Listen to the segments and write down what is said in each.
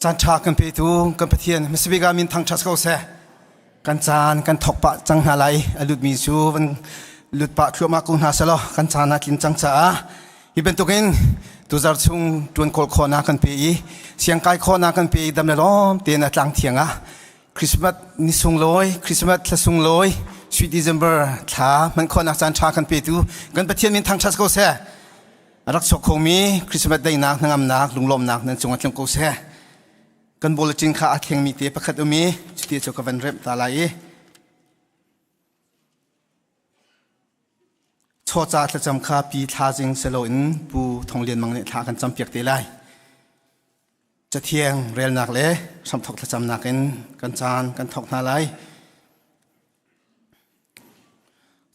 Caan ṭha kan petu kan Pathian hmasabik ah min thangṭhat ko seh. Kan caan kan thawk pah cang hna lai. A lutmi cu van lut pah thluahmah ko hna selaw kan caan a tlin cang caah hi bantukin tuzar chung ṭuan kawl khawhnak kan pe i siangkai khawhnak kan pe i dam le lawm tein a tlang thiang ah Christmas ni sunglawi, Christmas thla sunglawi, Sweet December thla hman khawhnak caan ṭha kan petu kan Pathian min thangṭhat ko seh. A rak chuak khomi Christmas daihnak, hnangamnak, lunglawmnak nan cungah tlung ko seh. Kan bulletin kha a thlengmi te pakhat um i cuti cu ka van remh ta lai i chawca thlacam kha pi thla zing seloin Pu Thong Lian Mang nih thla kan campiak te lai. Cathiang relnak le hramthok thlacamnak in kan caan kan thok hna lai.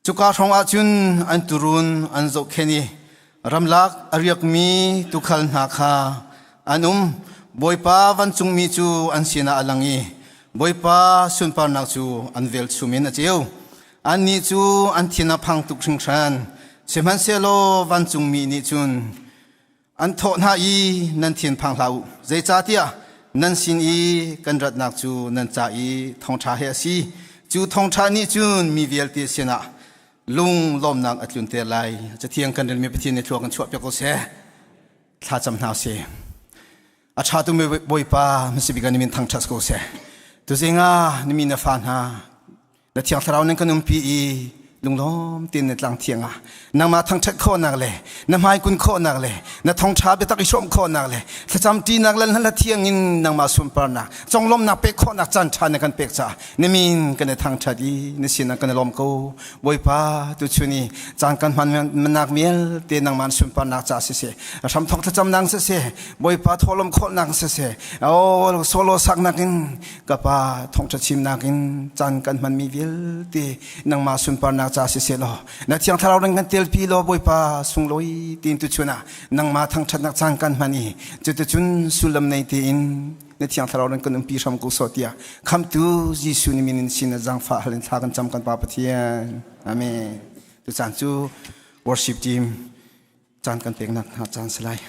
Cuka hrawng ahcun an tuurun an zohkhenh i ramlak a riakmi tuukhal hna kha an um. Bawipa vancungmi cu an sinah a lang i Bawipa sunparnak cu an velchum in a ceu. Annih cu an thin a phang tuk hringhran. Sihmanhsehlaw vancungmi nih cun An thawh hna i nan thinphang hlah u, zeicahtiah nan sin i kan ratnak cu nan ca i thawngṭha he a si. Cu thawngṭha nih cun mi vialte sinah lunglawmnak a tlunter lai. Cathiang kan relmi Pathian nih thlua kan chuahpiak ko seh. Thlacam hna usih. A ṭha tu Bawipa hmasabik ah na min thangṭhat ko seh. Tuzing ah na mi na fa hna Na Thiang Thlarau nan kan umpi i lunglawm tein na tlang thiang ah nangmah thangṭhat khawhnak le na hmai kun khawhnak le na thawngṭha biatak i hrawm khawhnak le thlacam ṭinak le hla thiang in nangmah sunparnak conglawmnak pek khawhnak caan ṭha na kan pek caah na min kan i thangṭhat i na sinah kan i lawm ko. Bawipa tuchun i caan kan hmannak vialte nangmah sunparnak ca siseh hramthawk thlacamnak siseh Bawipa thawhlawm khawlnak siseh oh solo saknak in Ka Pa, thawngṭha chimnak in caan kan hmanmi vialte nangmah sunparnak ca siseh law na Thiang Thlarau ring kan telpi law Bawipa sunglawi tiin tuchun ah nangmah thangṭhatnak caan kan hman i cuticun sullam nei tein na Thiang Thlarau ring kan umpi hram ko sawh tiah Khamhtu Jesuh ni min in sin ah zaangfah hal in thla kan cam kan Pa Pathian. Amen. Tucaan cu worship team caan kan peknak hna caan si lai.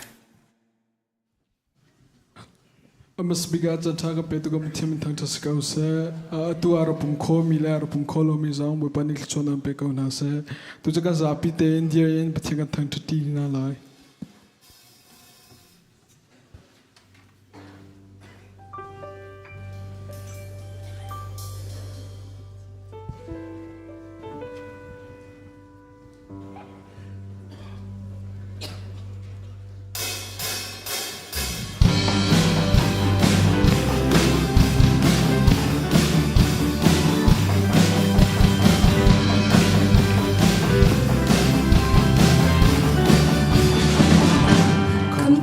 Hmasabik ah caanṭha ka petu ka Pathian min thangṭhat si ko seh. Atu ah rak pum khomi le rak pum kho lomi zong Bawipa nih thluachuahnak an pe ko hna seh. Tu cu kan zapi tein dir in Pathian kan thangṭhat ṭi hna lai.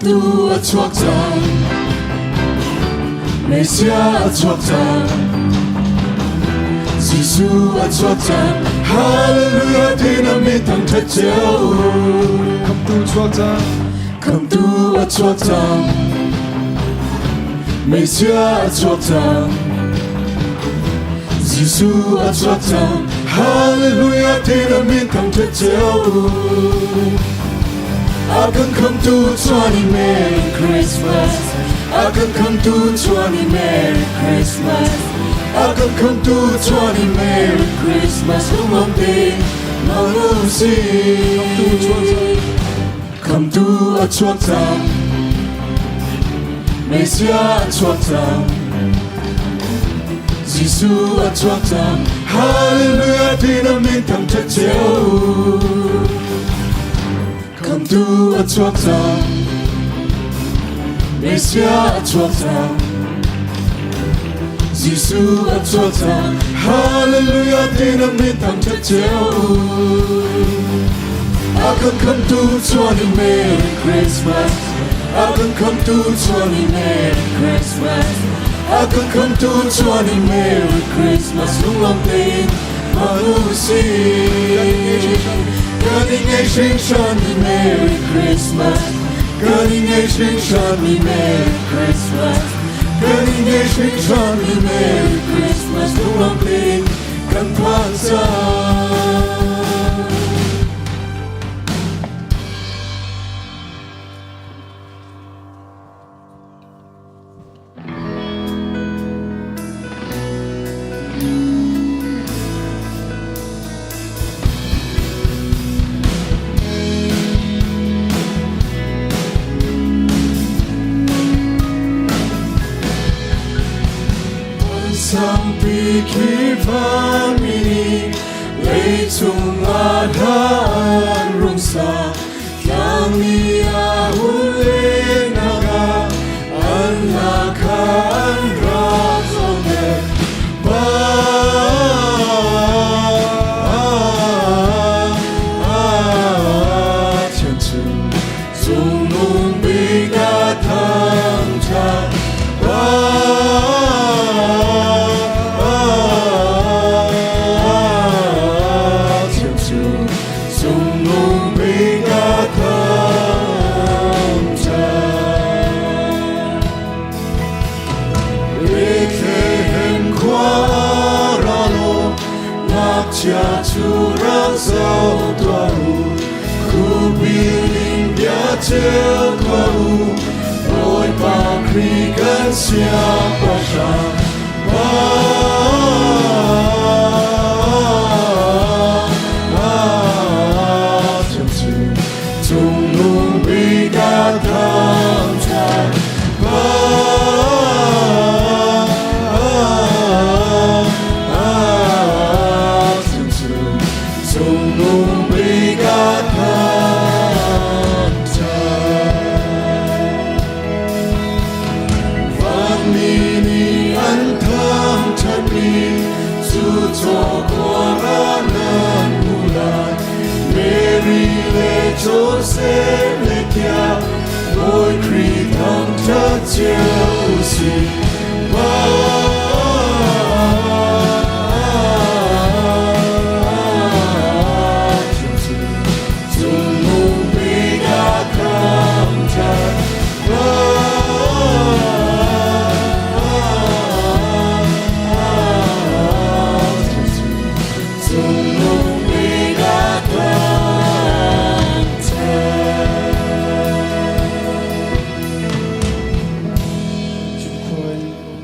Khamtu a chuak cang Messiah a chuak cang Jesuh a chuak cang Hallelujah tina mi thangṭhat cio Khamtu chuak cang Khamtu a chuak cang Messiah a chuak cang Jesuh a chuak cang Hallelujah tina mi thangṭhat cio A kan khamtu chuani Merry Christmas A kan khamtu chuani Merry Christmas A kan khamtu chuani Merry Christmas Lunglawm tein hmang u sih Khamtu a chuak cang Messiah a chuak cang Jesuh a chuak cang Hallelujah tina min thangṭhat cio Khamtu a chuak cang Messiah a chuak cang Jesuh a chuak cang Hallelujah tina min thangṭhat cio A kan khamtu chuan in Merry Christmas A kan khamtu chuan in Merry Christmas A kan khamtu chuan in Merry Christmas Lunglawm tein hmang u sih Kan i ngei hringhran i Merry Christmas Kan i ngei hringhran i Merry Christmas Kan i ngei hringhran i Merry Christmas Lunglawm tein kan phan cang. tampi khi vanmi nih leicung ah hla an rung sa. Tlangmi a hun lennak ah an hla kha an rak zohter. Pa Thian cu cungnung bik a thangṭhat. Pa Thian cu cungnung bik a thangṭhat. Bethlehem khua ra law ngakchia cu rak zoh tuah u. Khupi in bia cheu tuah u. Bawipa Khrih kan siangpahrang. Cungnung bik a thangṭhat. Cungnung bik a thangṭhat. Vanmi nih an thangṭhatmi cu cawkua ah nan hmu lai. Mary le Josef le tiah Bawi Khrih thangṭhat cio u sih. Cungnung bik a thangṭhat. Cungnung bik a thangṭhat. Cinkhua in kan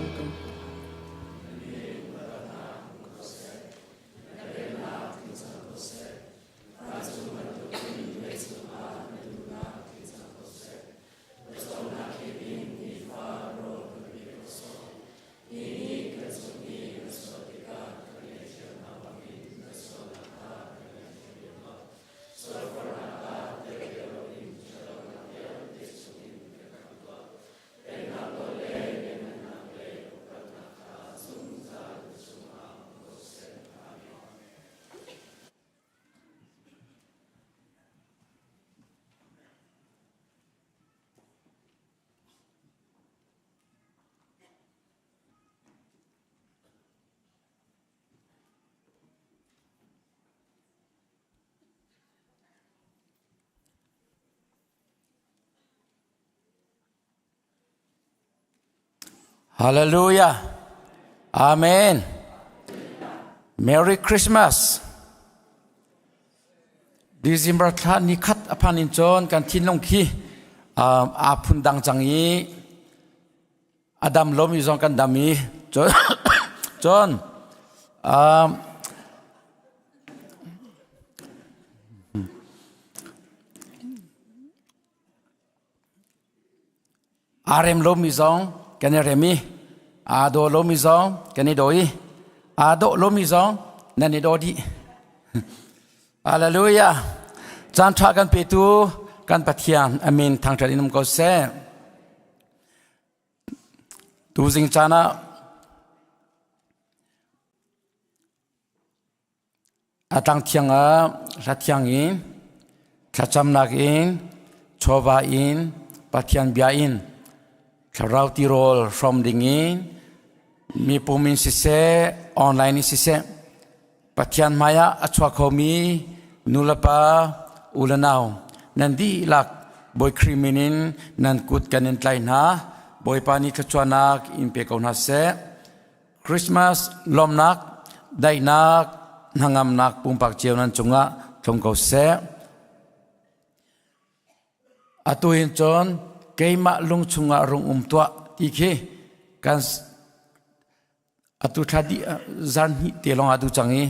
Hallelujah. Amen. Merry Christmas. December thla ni khat a phan in cun kan thinlung khi aa phun dang cang i a dam lomi zong kan dam i cun Aa rem lomi zong kan i rem i aa daw lomi zong kan i daw i aa dawh lomi zong nan i daw dih. Hallelujah. Caan ṭha kan petu kan Pathian amin thangṭhat in um ko seh. Tuzing caan ah A tlang thiang ah hla thiang in, thlacamnak in, chawva in, Pathian bia in, thlarau tirawl hrawm ding in, mipum in siseh, online in siseh, Pathian hmaiah a chuak khomi nulepa u le nau nan dihlak Bawi Khrih min in nan kut kan in tlai hna. Bawipa nih thluachuahnak in pe ko hna seh. Christmas lawmnak, daihnak, hnangamnak pumpak cio nan cungah tlung ko seh. Atu hin cun keimah lung chungah rung um tuah ti khi kan atu thla di zan hnih te lawng atu cang i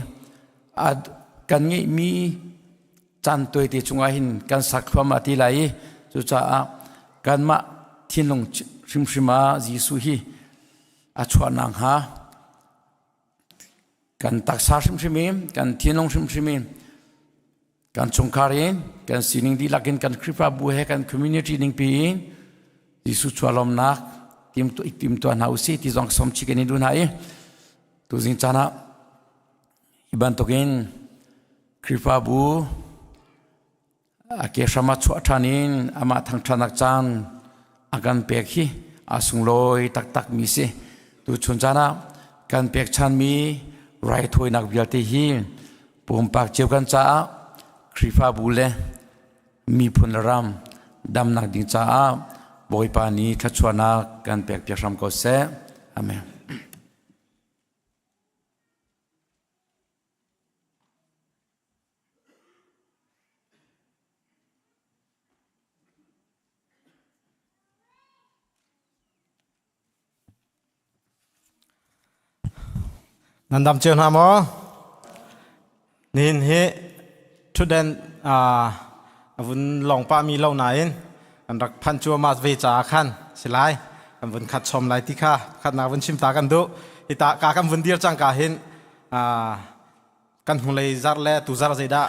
kan ngeihmi caan tuaite chungah hin kan sak thluahmah ti lai i cucaah kanmah thinlung hrimhrim ah Jesuh hi a chuah nakhnga. Kan taksa hrimhrim in, kan thinlung hrimhrim in, kan chungkhar in, kan sining dihlak in, kan Khrihfabu he kan community ningpi in Jesuh chualawmnak timtuah hna usih ti zong som chih kan in duh hna i tuzing caan ah hi bantukin Khrihfabu a ke hram ah chuah ṭhan in amah thangṭhatnak caan a kan pek hi a sunglawi taktak mi si. Tuchun caan ah kan pekchanmi raithawinak vialte hi pumpak cio kan caah Khrihfabu le miphun le ram damnak ding caah Bawipa nih thluachuahnak kan pekpiak hram ko seh. Amen. Nan dam cio hna maw? Nihin hi ṭhutden a vun lawng pahmi lo nain kan rak phanh cuahmah ve caah khan si lai. Kan vun khat chom lai ti kha khatnak vun chim ta kan duh. Hi ta ka kan vun dir cang ka hin kan hnulei zarh le tu zarh zeidah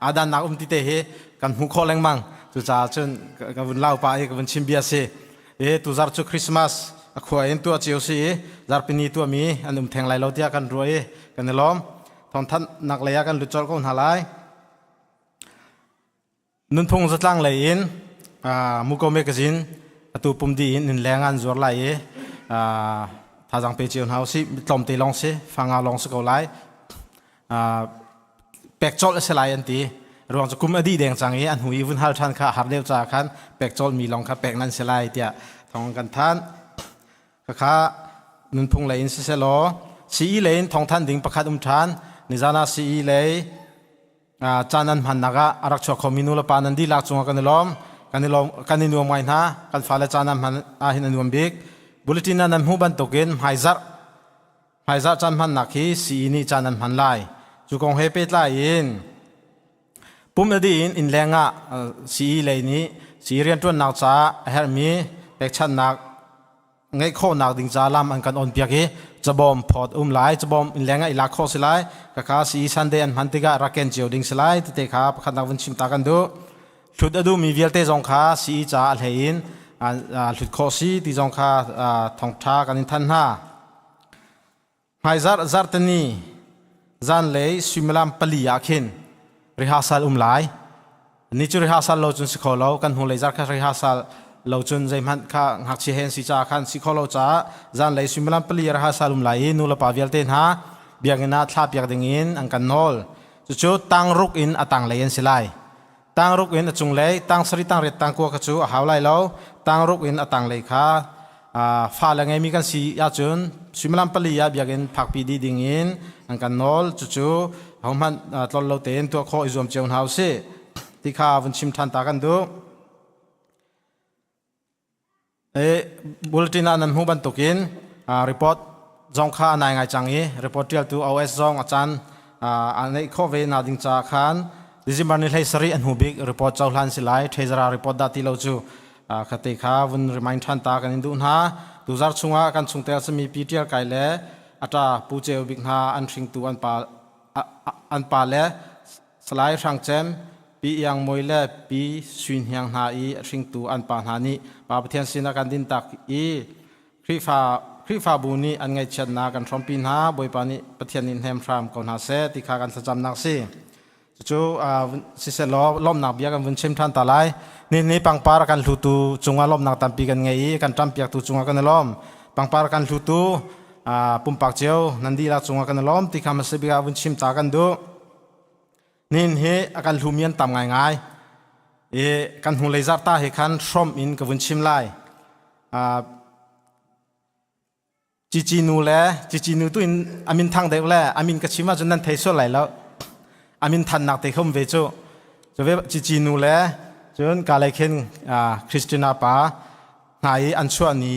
aa dannak um ti te hi kan hmuh khawh lengmang. Cucaah cun ka vun lau pah i ka vun chim bia si. E tu zarh cu Christmas a khua in tuah cio si i zarhpini tuahmi an um theng lai lo tiah kan ruah i kan i lawm. Thawngthanhnak lei ah kan lut colh ko hna lai. Nunphung zatlang lei in Muko magazine atu pum di in in leng an zuar lai i thazaang pe cio hna usih. Tlawmte lawng si, fanga lawng si ko lai. Pek colh a si lai an ti. Ruang cu kum a dih deng cang i a hnu i vun hal ṭhan kha a har deuh caah khan pek colh mi lawng kha pek nan si lai tiah thawng kan thanh. Khakha nunphung lei in siseh law sii lei in thawngthanh ding pakhat um ṭhan. Nizan ah sii lei caan an hmannak ah a rak chuak khomi nu le pa nan dihlak cungah kan i lawm. Kan i lawm kan i nuam ngai hna. Kan fale caan an hman ahhin a nuam bik. Bulletin ah nan hmuh bantukin hmaizarh hmaizarh caan hmannak hi sii nih caan an hman lai. Cu kong he pehtlai in pum a dih in innleng ah sii lei nih sii rianṭuannak caah a herhmi pekchanhnak ngeih khawhnak ding ca lam an kan on piak i cabawm phawt um lai cabawm in leng ah i lak khawh si lai kaka si Sunday an hman tikah rak ken cio ding si lai tete kha pakhatnak vun chim ta kan duh hlut a duhmi vialte zong kha sii ca a hlei in hlut khawh si ti zong kha thawngtha kan in than hna Hmaizarh zarhteni zanlei suimilam pali ah khin rehearsal um lai. Ni cu rehearsal lo cun si kho lo. Kan hnulei zarh kha rehearsal lo cun zeihmanh kha ngakchia he an si caah khan si kho lo caah zanlei suimilam pali rehearsal um lai i nu le pa vialte hna biakinn ah thla piak ding in an kan nawl. Cucu tangruk in a tanglei an si lai. Tangruk in a cunglei, tang sarih tangriat tangkua kha cu a hau lai lo. Tangruk in a tanglei kha fale ngeimi kan si ahcun suimilam pali ah biakinn phakpi dih ding in an kan nawl. Cucu ahohmanh tlol lo tein tuah khawh i zuam cio hna usih ti kha vun chim ṭhan ta kan duh. Bulletin ah nan hmuh bantukin report zong kha a nai ngai cang i report ṭialtu OS zong a caan a neih khawh ve na ding caah khan December ni 17 a hnu bik report cohlan si lai. Treasurer report dah ti lo cu khate kha vun remind ṭhan ta kan in duh hna. Tuzar chungah kan chungtel sami Pi Ṭial Kai le a ṭa Pu Ceu Bik hna an hringtu an pa an pa le Salai Hrang Cem, Pi Iang Mawi le Pi Sui Hniang hna i a hringtu an pa hna nih Pa Pathian sinah kan dintak i Khrihfa Khrihfabu nih an ngaihchiatnak kan hrawmpi hna. Bawipa nih Pathian nih hnem hram ko hna seh ti kha kan thlacamnak si. Cucu siseh law lawmhnak bia kan vun chim ṭhan ta lai. Ni ni pangpar kan hlutu cungah lawmhnak tampi kan ngei i kan ṭampiaktu cungah kan i lawm. Pangpar kan hlutu pumpak cio nan dihlak cungah kan i lawm ti kha hmasa bik ah vun chim ta kan duh. Nihin hi a kan hlumi an tam ngaingai. I kan hnulei zarhta hi khan hrawmh in ka vun chim lai. Cici nu le Cici nu tu in a min thang deuh le a min ka chim ahcun nan thei sual lai lo. A min thannak te khom ve cu. Cu ve Cici nu le cun kalei khin Christina pa hna i an chuah ni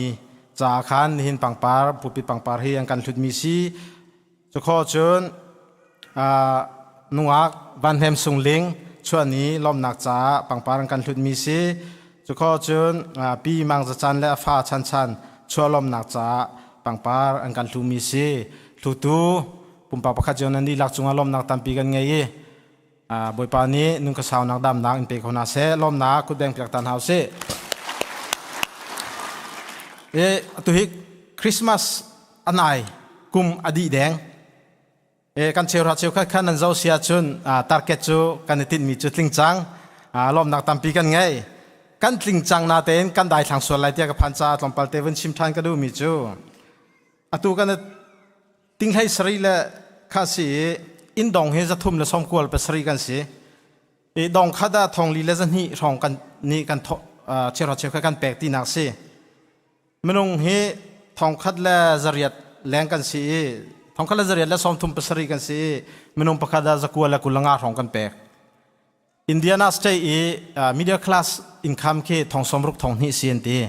caah khan nihin pangpar pulpit pangpar hi an kan hlutmi si. Cukhawh cun nungak Van Hnem Sung Ling chuahni lawmhnak caah pangpar an kan hlutmi si. Cukhawh cun Pi Mang Za Chan le a fa Chan Chan chuah lawmhnak caah pangpar an kan hlumi si. Hlutu Pumpak pakhat cio nan dihlak cungah lawmnak tampi kan ngei i Bawipa nih nun ka saunak damnak in pe ko hna seh. Lawmnak kutbeng piak ta hna usih. E atu hi Christmas anai kum a dih deng. E kan cheuhra cheukhat khan nan zoh si ahcun target cu kan i tinhmi cu tling cang. Lawmnak tampi kan ngei. Kan tling cang natein kan daithlang sual lai tiah ka phan caah tlawmpal te vun chim ṭhan ka duhmi cu atu kan tinghlei sarih le kha si i inn dong hi 397 kan si. I dong khat ah thong li le zahnih hrawng kan nih kan cheuhra cheukhat kan pek tinak si. Minung hi 1800 leng kan si i 1837 kan si i minung pakhat ah 925 hrawng kan pek. Indiana State i middle class income khi thong sawmruk thong hnih si an ti.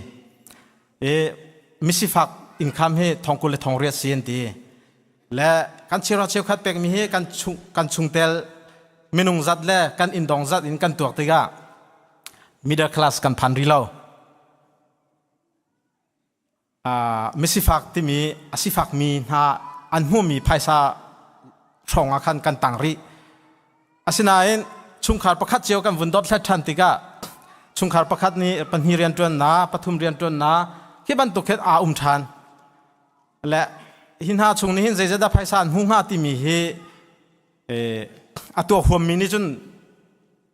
I misifak income hi thong kul le thong riat si an ti. Le kan cheuhra cheukhat pekmi hi kan chung kan chungtel minung zat le kan inndong zat in kan tuak tikah middle class kan phan rih lo. Misifak timi a sifakmi hna an hmuhmi phaisa hrawng ah khan kan tang rih. Asinain chungkhar pakhat cio kan vun dothlat ṭhan tikah chungkhar pakhat nih pahnih rianṭuan na, pathum rianṭuan na, hi bantuk hin aa um ṭhan. Le hi hna chung nih hin zeizat dah phaisa an hmu hnga timi hi a tuah huammi nih cun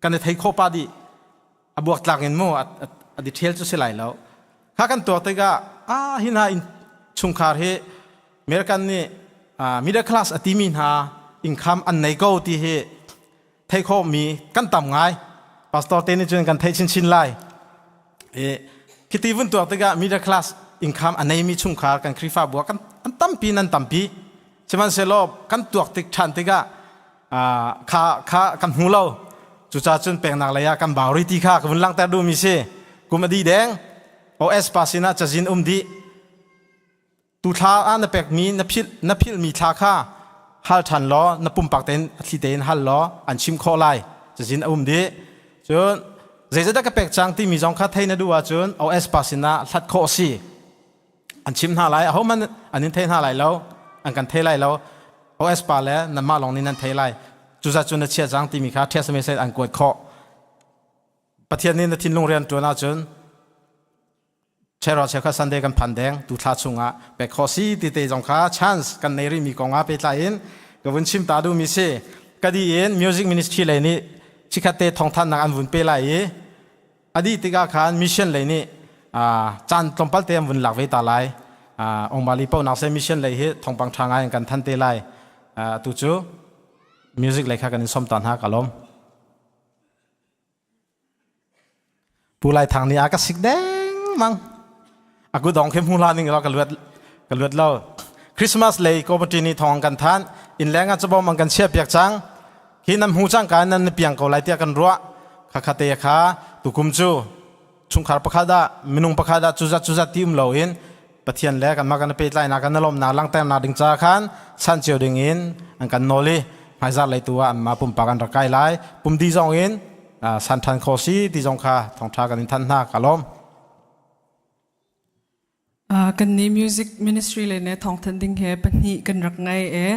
kan i thei khawh pah dih. A buaktlak in mu a detail cu si lai lo. Kha kan tuak tikah a hi hna in chungkhar hi American nih middle class a timi hna income an nei ko ti hi thei khawh mi kan tam ngai. Pastor te nih cun kan theih chinchin lai. I khiti vun tuak tikah middle class income a neimi chungkhar kan Khrihfabu ah kan an tampi nan tampi. Sihmanhsehlaw kan tuak tik ṭhan tikah kha kha kan hmu lo. Cucaah cun peknak lei ah kan bau rih ti kha ka vun langhter duhmi si. Kum a dih deng. OS pa sinah cazin um dih. Tu thla ah na pekmi na philh na philhmi thla kha hal ṭhan law na pumpak tein a thli tein hal law an chim khawh lai. Cazin a um dih. Cun zeizat ka pek cang timi zong kha thei na duh ahcun OS pa sinah hlat khawh a si. An chim hna lai, ahohmanh an in thei hna lai lo, an kan thei lai lo. OS pa le nanmah lawng nih nan thei lai. Cuzat cu na chia cang timi kha text message an kuat khawh. Pathian nih na thinlung rian ṭuan ahcun Chero cheukhat Sunday kan phan deng tu thla chungah pek khawh si ti te zong kha chance kan nei rihmi kong ah pehtlai in ka vun chim ta duhmi si. Ka di in music ministry lei nih chikhat te thawngthannak an vun pe lai i a dih tikah khan mission lei nih caan tlawmpal te an vun lak ve ta lai. Ongmali paunak se mission lei hi thawngpang ṭha ngai in kan than te lai. Tu cu music lei kha kan in som ta hna ka lawm. Pu Lai Thang nih a ka sik dengmang. A kudong khi hmu hlah ning law ka luat ka luat lo. Christmas lei committee nih thawng kan than. Inn leng ah cabawm an kan chiah piak cang. Hi nan hmu cang ka nan piang ko lai tiah kan ruah. Kha kha te kha tukum cu chungkhar pakhat ah minung pakhat ah cuzat cuzat ti um loin Pathian le kanmah kan pehtlainak kan lawmnak langhternak ding ca khan san cio ding in an kan nawl i hmaizar lei tu ah anmah pumpak an rak kai lai. Pumdi zong in san ṭhan kho si ti zong kha thawngṭha kan in thanh hna ka lawm. Kan nih music ministry le ne thawngthanh ding he pahnih kan rak ngei e.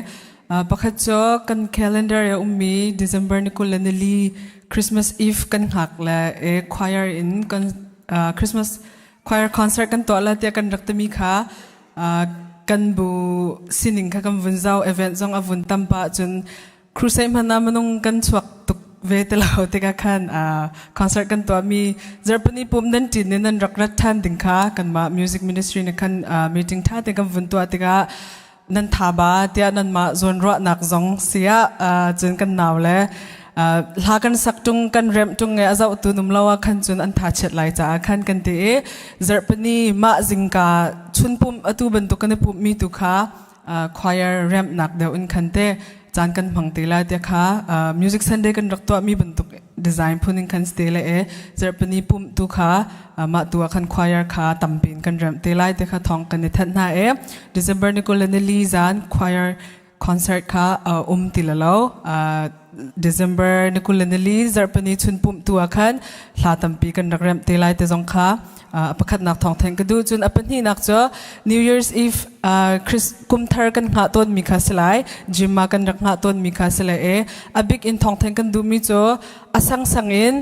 Pakhat cu kan calendar e ummi December ni kul le nili Christmas Eve kan hngak le e choir in kan Christmas choir concert kan tuah la tiah kan rak timi kha kan bu sining kha kan vun zau event zong a vun tam pah cun crusade hmanh ah minung kan chuak tuk ve te lo tikah khan concert kan tuahmi zarhpini pum nan ṭin in nan rak rat ṭhan ding kha kanmah music ministry nih khan meeting ṭha te kan vun tuah tikah nan tha ba tiah nanmah zawnruahnak zong siah cun kan nau le hla kan sak ṭung kan remh ṭung e a zohtu num lo ah khan cun an tha chiat lai caah khan kan ti i zarhpini mah zingka chun pum atu bantuk kan i pumhmi tu kha choir remhnak deuh in khan te caan kan hmang te lai tiah kha music sunday kan rak tuahmi bantuk design phun in khan ste le e zarhpini pumh tu kha mah tu ah khan choir kha tampi in kan remh te lai te kha thong kan i thanh hna e December ni kul le ni li zan choir concert kha um ti la lo December ni kul le ni li zarhpini chun pumh tu ah khan hla tampi kan rak remh te lai te zong kha. A pakhatnak thawng thanh ka duh. Cun a pahnihnak cu New Year's Eve Chris kum thar kan hngah tawnmi kha si lai. Gym ah kan rak hngah tawnmi kha si lai i a bik in thawng thanh kan duhmi cu a sangsang in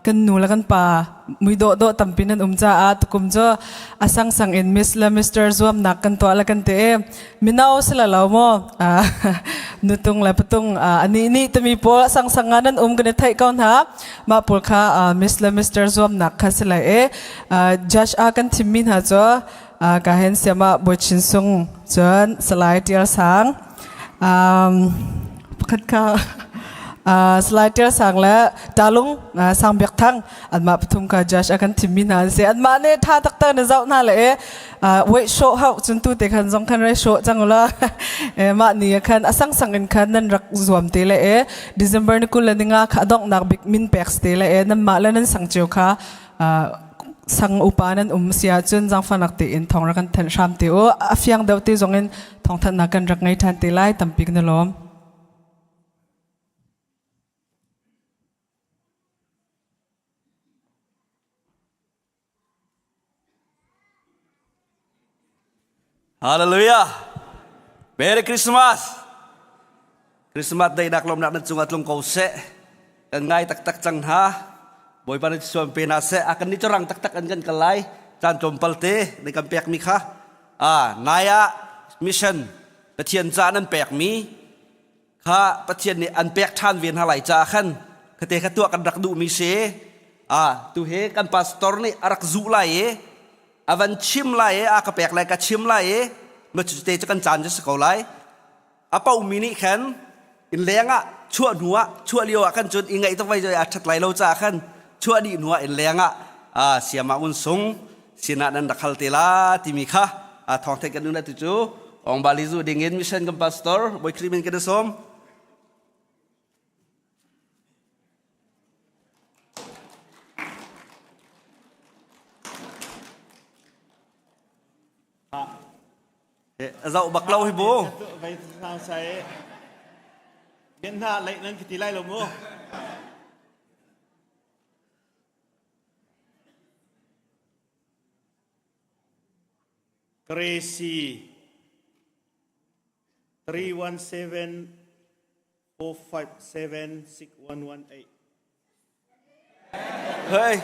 kan nu le kan pa mui dawh dawh tampi nan um caah tukum cu a sangsang in Miss le Mister zuamnak kan tuah le kan ti i mino si la lo maw nutung le patung ani nih timi pawl a sangsang ah nan um kan i theih ko hna mah pawl kha Miss le Mister zuamnak kha si lai i judge ah kan thimmi hna cu ka hen siama Bawi Chin Sung cun Salai Tial Sang pakhat kha Salai Tial Sang le Talung Sang Biak Thang anmah pathum kha judge a kan thimmi hna an si. Anmah nih tha taktak na zoh hna le wait show hau cun tu te khan zong khan rai show cang ula mah ni khan a sang sang in khan nan rak zuam te le e December ni 20 le ninga kha donghnak bik min pek te le e nan mah le nan sang cio kha sang upa nan um si ahcun zaangfahnak tein thawng rak kan thanh hram te u. A fiang deuh te zong in thawngthanhnak kan rak ngei ṭhan te lai. Tampi kan i lawm. Hallelujah. Merry Christmas. Christmas daihnak lawmnak nan cungah tlung ko seh. Kan ngai taktak cang hna. Bawipa nih suam pe hna seh. A kan nih cu rang taktak an kan kal lai. Caan tlawmpal te nan kan pekmi kha. Ah, nai ah mission Pathian ca nan pekmi kha Pathian nih an pek ṭhan ve hna lai caah khan khate kha tuah kan rak duhmi si. Ah, tu hi kan pastor nih a rak zuh lai i a van chim lai i a ka pek lai ka chim lai i ma cu te cu kan caan cu si ko lai. A pomi nih khan inn leng ah chuah hnu ah chuah lio ah khan cun i ngaih tuk vai a ṭhat lai lo caah khan chuah dih hnu ah inn leng ah siama un sung sinah nan rak hal te la timi kha thawng theih kan nun atu cu ong bali zu ding in mission kan pastor Bawi Khrih min kan i sawm. A zoh bak lo hi bu. Bian hna leih nan ka ti lai lo mu. Gracie 317 457 6118. Hei.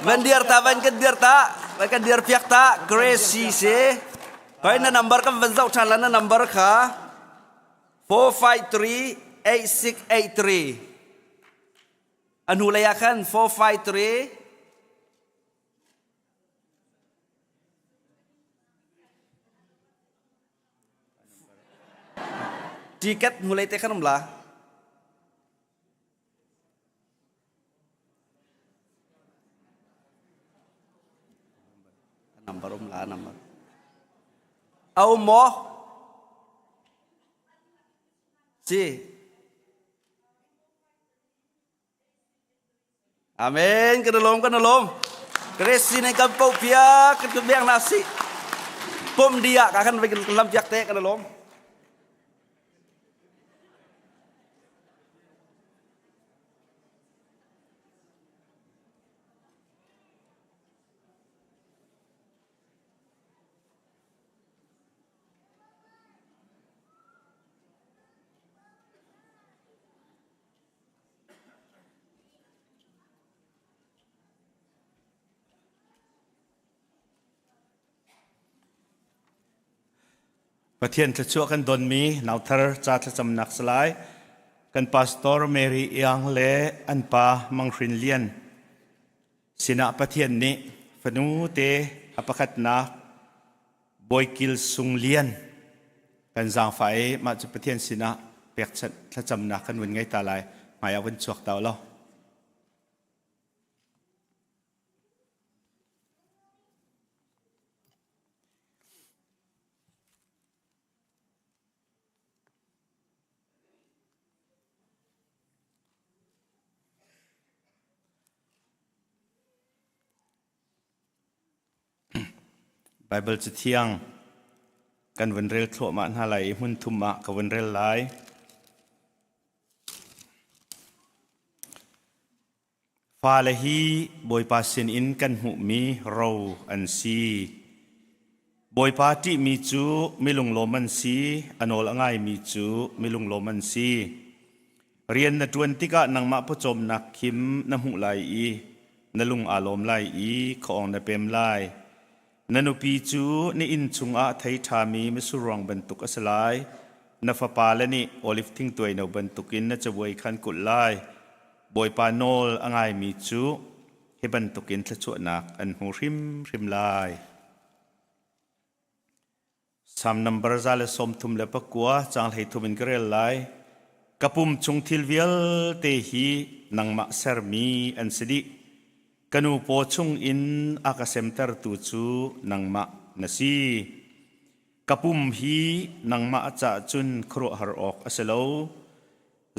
Van dir ta, van kan dir ta, van kan dir piak ta, Gracie si. Hoi na number kan van zoh ṭhan la na number kha 453 8683. A hnu lei ah khan 453 Ticket hnulei te khan um la. Number um la number. A um maw? Si. Amen. Kan lawm kan lawm. Grace ne kan po pia kan kan biang na si. Pom dia ka kan kan lam piak te kan lawm. Pathian thluachuah kan donmi nauthar ca thlacamnak salai kan pastor Mary Iang le an pa Mang Hrin Lian sinah Pathian nih fanu te a pakhatnak Bawikil Sung Lian kan zaangfah i mah cu Pathian sinah pekchanh thlacamnak kan vun ngei ta lai hmai ah vun chuak ta law. Baibal Cathiang kan vun rel thluahmah hna lai i hmun thum ah ka vun rel lai. Fale hi Bawipa sinin kan hmuhmi ro an si. Bawipa ṭihmi cu milunglawm an si, a nawl a ngaimi cu milunglawm an si. Rian na ṭuan tikah nangmah pawcawmnak khim na hmuh lai i na lung aa lawm lai i khuaawng na pem lai. Na nupi cu na inn chungah thei ṭhami mitsur ruang bantuk a si lai. Na fapale nih oliv thingtuai no bantukin na cabuai kha an kulh lai. Bawipa nawl a ngaimi cu hi bantukin thluachuahnak an hmu hrimhrim lai. Salm nambar 139 caang 13 in ka rel lai. Ka pum chung thil vialte hi nangmah sermi an si dih. Ka nu paw chung in a ka semtertu cu nangmah na si. Ka pum hi nangmah caah cun khuaruahhar awk a si lo.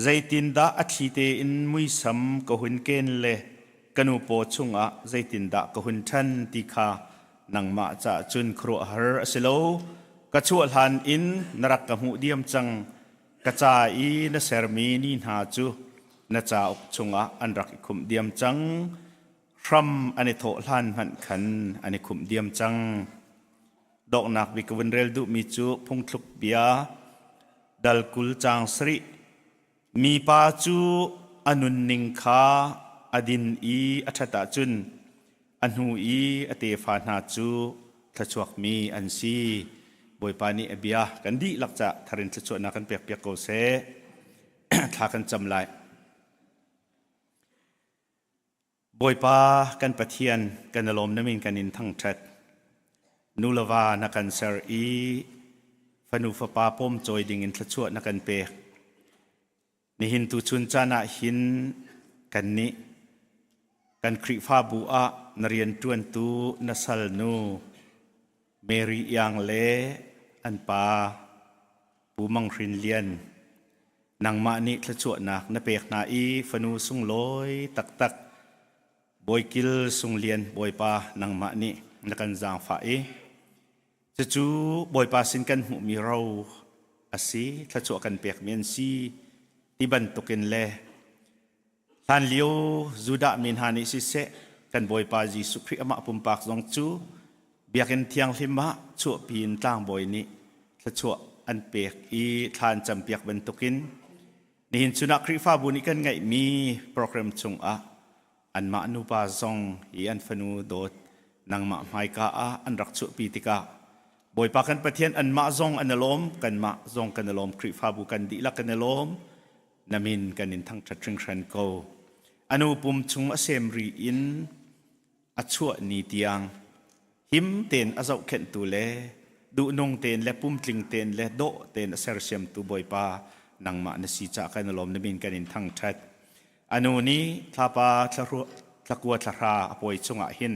Zeitindah a thli tein muisam ka hun ken le ka nu paw chungah zeitindah ka hun ṭhan ti kha nangmah caah cun khuaruahhar a si lo. Ka chuah hlan in na rak ka hmuh diam cang. Ka ca i na sermi ni hna cu na cauk chungah an rak i khumh diam cang. Hram an i thawh hlan hmanh khan an i khumh diam cang. Donghnak bik ka vun rel duhmi cu phungthluk bia dal 20 caang sarih mipa cu a nunning kha a din i a ṭhat ahcun a hnu i a tefa hna cu thluachuakmi an si. Bawipa nih a bia kan dihlak cah tharin thluachuahnak kan pekpiak ko seh. Thla kan cam lai. Bawipa kan Pathian kan i lawm na min kan in thangṭhat. Nu le va na kan ser i fanu fapa pawmcawi dingin thluachuah na kan pek. Nihin tuchun caan ah hin kannih kan Khrihfabu ah na rianṭuantu na salnu Mary Iang le an pa Pu Mang Hrin Lian Nangmah nih thluachuahnak na pek hna i fanu sunglawi taktak Bawikil Sunglian Bawipa nangmah nih na kan zaangfah i cucu Bawipa sin kan hmuhmi ro a si, thluachuah kan pekmi an si ti bantukin le Hlanlio Judah mi hna nih siseh kan Bawipa Jesuh Khrih amah pumpak zong cu biakinn thianghlim ah chuahpi in tlangbawi nih thluachuah an pek i thla an campiak bantukin nihin chun ah Khrihfabu nih kan ngeihmi program chungah anmah nupa zong hi an fanu dawt nangmah hmaika ah an rak chuahpi tikah Bawipa kan Pathian anmah zong an i lawm kanmah zong kan i lawm Khrihfabu kan dihlak kan i lawm na min kan in thangṭhat hringhran ko. A nu pum chung a sem ri in a chuah ni tiang him tein a zohkhenhtu le duhnung tein le pumtling tein le dawh tein a sersiamtu Bawipa nangmah na si caah kan i lawm na min kan in thangṭhat. A nu nih thlapa thlakua thlahra a pawi chungah hin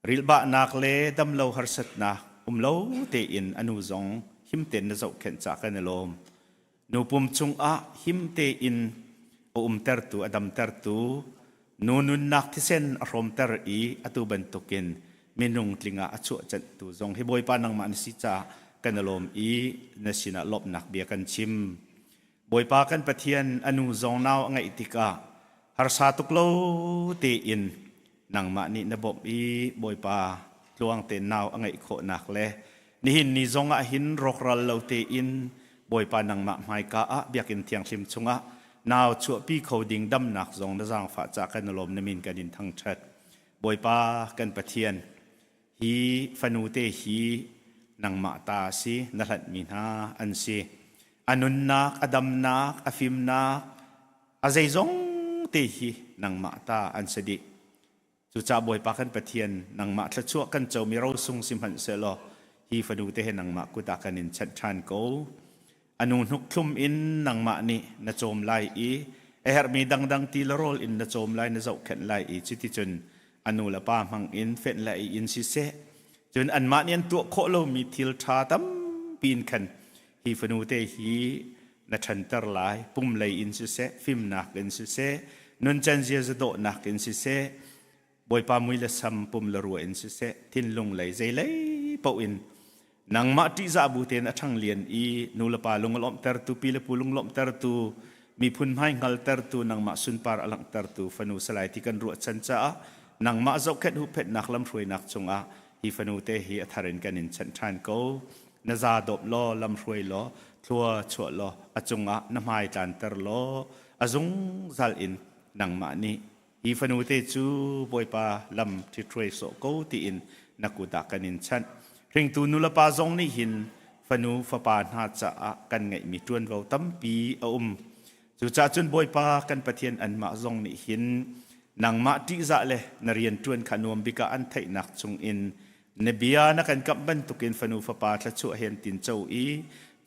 Rilhbahnak le damlo harsatnak um lo tein a nu zong him tein na zohkhenh caah kan i lawm. Nu pum chungah him tein a umtertu, a damtertu, nu nunnak thisen a hrawmter i atu bantukin minung tling ah a chuahcanhtu zong hi Bawipa nangmah na si caah kan i lawm i na sinah lawmhnak bia kan chim. Bawipa kan Pathian a nu zong nau a ngeih tikah harsa tuk lo tein nangmah nih na bawmh i Bawipa tluang tein nau a ngeih khawhnak le nihin ni zong ah hin rawkral lo tein Bawipa nangmah hmaika ah biakinn thianghlim chungah nau chuahpi kho ding damnak zong na zaangfah caah kan i lawm na min kan in thangṭhat. Bawipa kan Pathian Hi fanute hi nangmah ta a si, na hlanhmi hna an si. A nunnak, a damnak, a fimnak, a zeizong te hi nangmah ta an si dih. Cucaah Bawipa kan Pathian, nangmah thluachuah kan comi rosung si hmanh sehlaw, hi fanute he nangmah kut ah kan in chanh ṭhan ko. A nu hnuk thlum in nangmah nih na cawm lai i a herhmi dangdang ti le rawl in na cawm lai, na zohkhenh lai i cuticun a nu le pa hmang in fenh le ei in siseh, cun anmah nih an tuah khawh lomi thil ṭha tampi in khan hi fanu te hi na ṭhanter lai, pum lei in siseh, fimnak in siseh, nuncan ziaza dawhnak in siseh, Bawipa mui le sam pum le rua in siseh thinlung lei zeilei paoh in nangmah ṭihzah bu tein a ṭhang lian i nu le pa lung a lawmhtertu pi le pu lung lawmhtertu Miphun hmai hngaltertu nangmah sunpar a langhtertu fanu salai ti kan ruahchan caah nangmah zohkhenh huhphenhnak lamhruainak cungah hi fanu te hi a thar in kan in chanh ṭhan ko. Na za dawp law lamhruai law thlua chuah law a cungah na hmai tlanter law a zungzal in nangmah nih hi fanu te cu Bawipa lam ṭhithruai sawh ko tiin na kut ah kan in chanh. Hringtu nulepa zong nih hin fanu fapa hna caah kan ngeihmi ṭuanvo tampi a um. Cucaah cun Bawipa kan Pathian anmah zong nih hin nangmah ṭihzah le na rian ṭuan kha nuam bik ah an theihnak chungin na bia na kan kamh bantukin fanu fapa thluachuah he an tinco i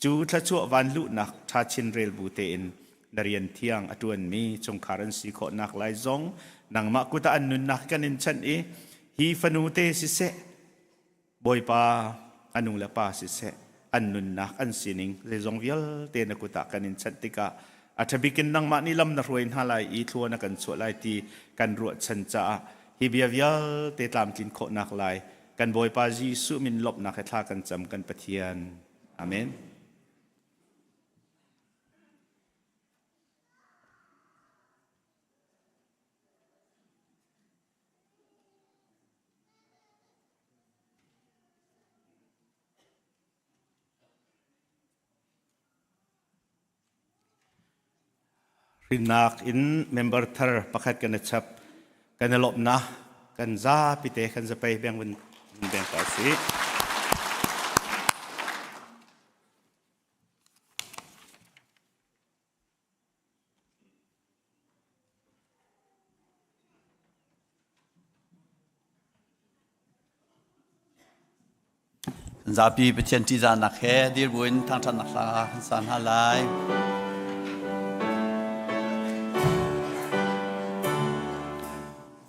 cu thluachuah van luhnak ṭha chin rel bu tein na rian thiang a ṭuanmi chungkhar an si khawhnak lai zong nangmah kut ah an nunnak kan in chanh i hi fanu te siseh Bawipa a nu le pa siseh an nunnak an sining zeizong vialte na kut ah kan in chanh tikah a ṭhabik in nangmah nih lam na hruai hna lai i thlua na kan chuah lai ti kan ruahchan caah hi bia vialte tlamtlin khawhnak lai kan Bawipa Jesuh min lawmhnak he thla kan cam kan Pathian. Amen. Rinnak in member thar pakhat kan i chap kan i lawmhnak kan zapi te kan zapei beng vun beng ta si. Zapi Pathian ṭihzahnak he dir buin thangṭhatnak hla kan sa hna lai.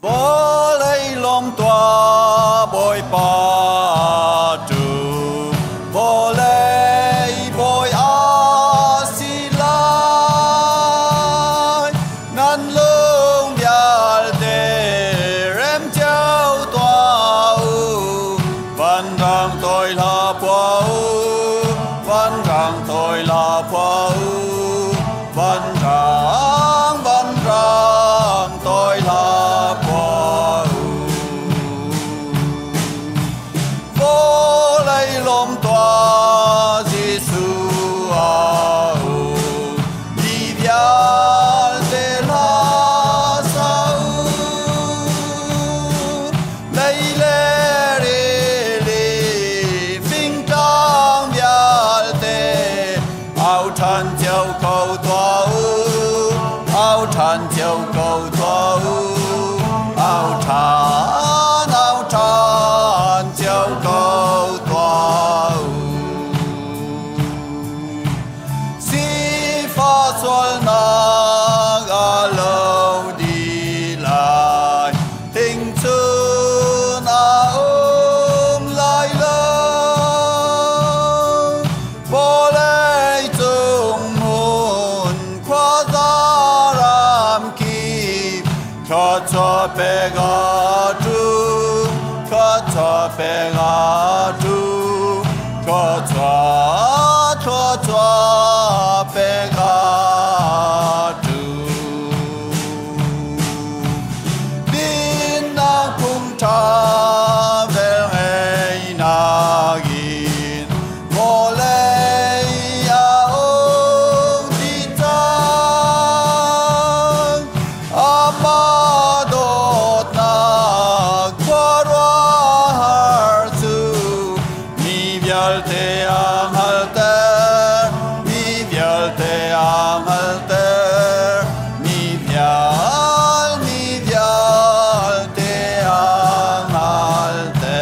Vawlei lawm tuah Bawipa tu vawlei bawi a si lai nan lung vialte rem cio tuah u vanrang toi hla phua u vanrang toi hla phua u vanrang vanrang toi hla phua u vawlei lawm tuah Jesuh a um mi vialte hla sa u lei le rili fingtlang vialte au ṭhan cio ko tuah u au ṭhan cio ko tuah u au ṭhan au ṭhan cio ko tuah u sifah sualnak a lo dih lai Thingchun a um lai lo. Vawlei cung hmun khuaza ram kip thluachuah pek a tu, thluachuah pek a tu, thluachuah, thluachuah pek a tu. Dinnak phungṭha velngeihnak in vawlei a uk dih cang. Amah dawtnak khuaruahhar cu mi vialte a hngalhter, mi vialte a hngalhter. Mi vial, mi vialte a hngalhter.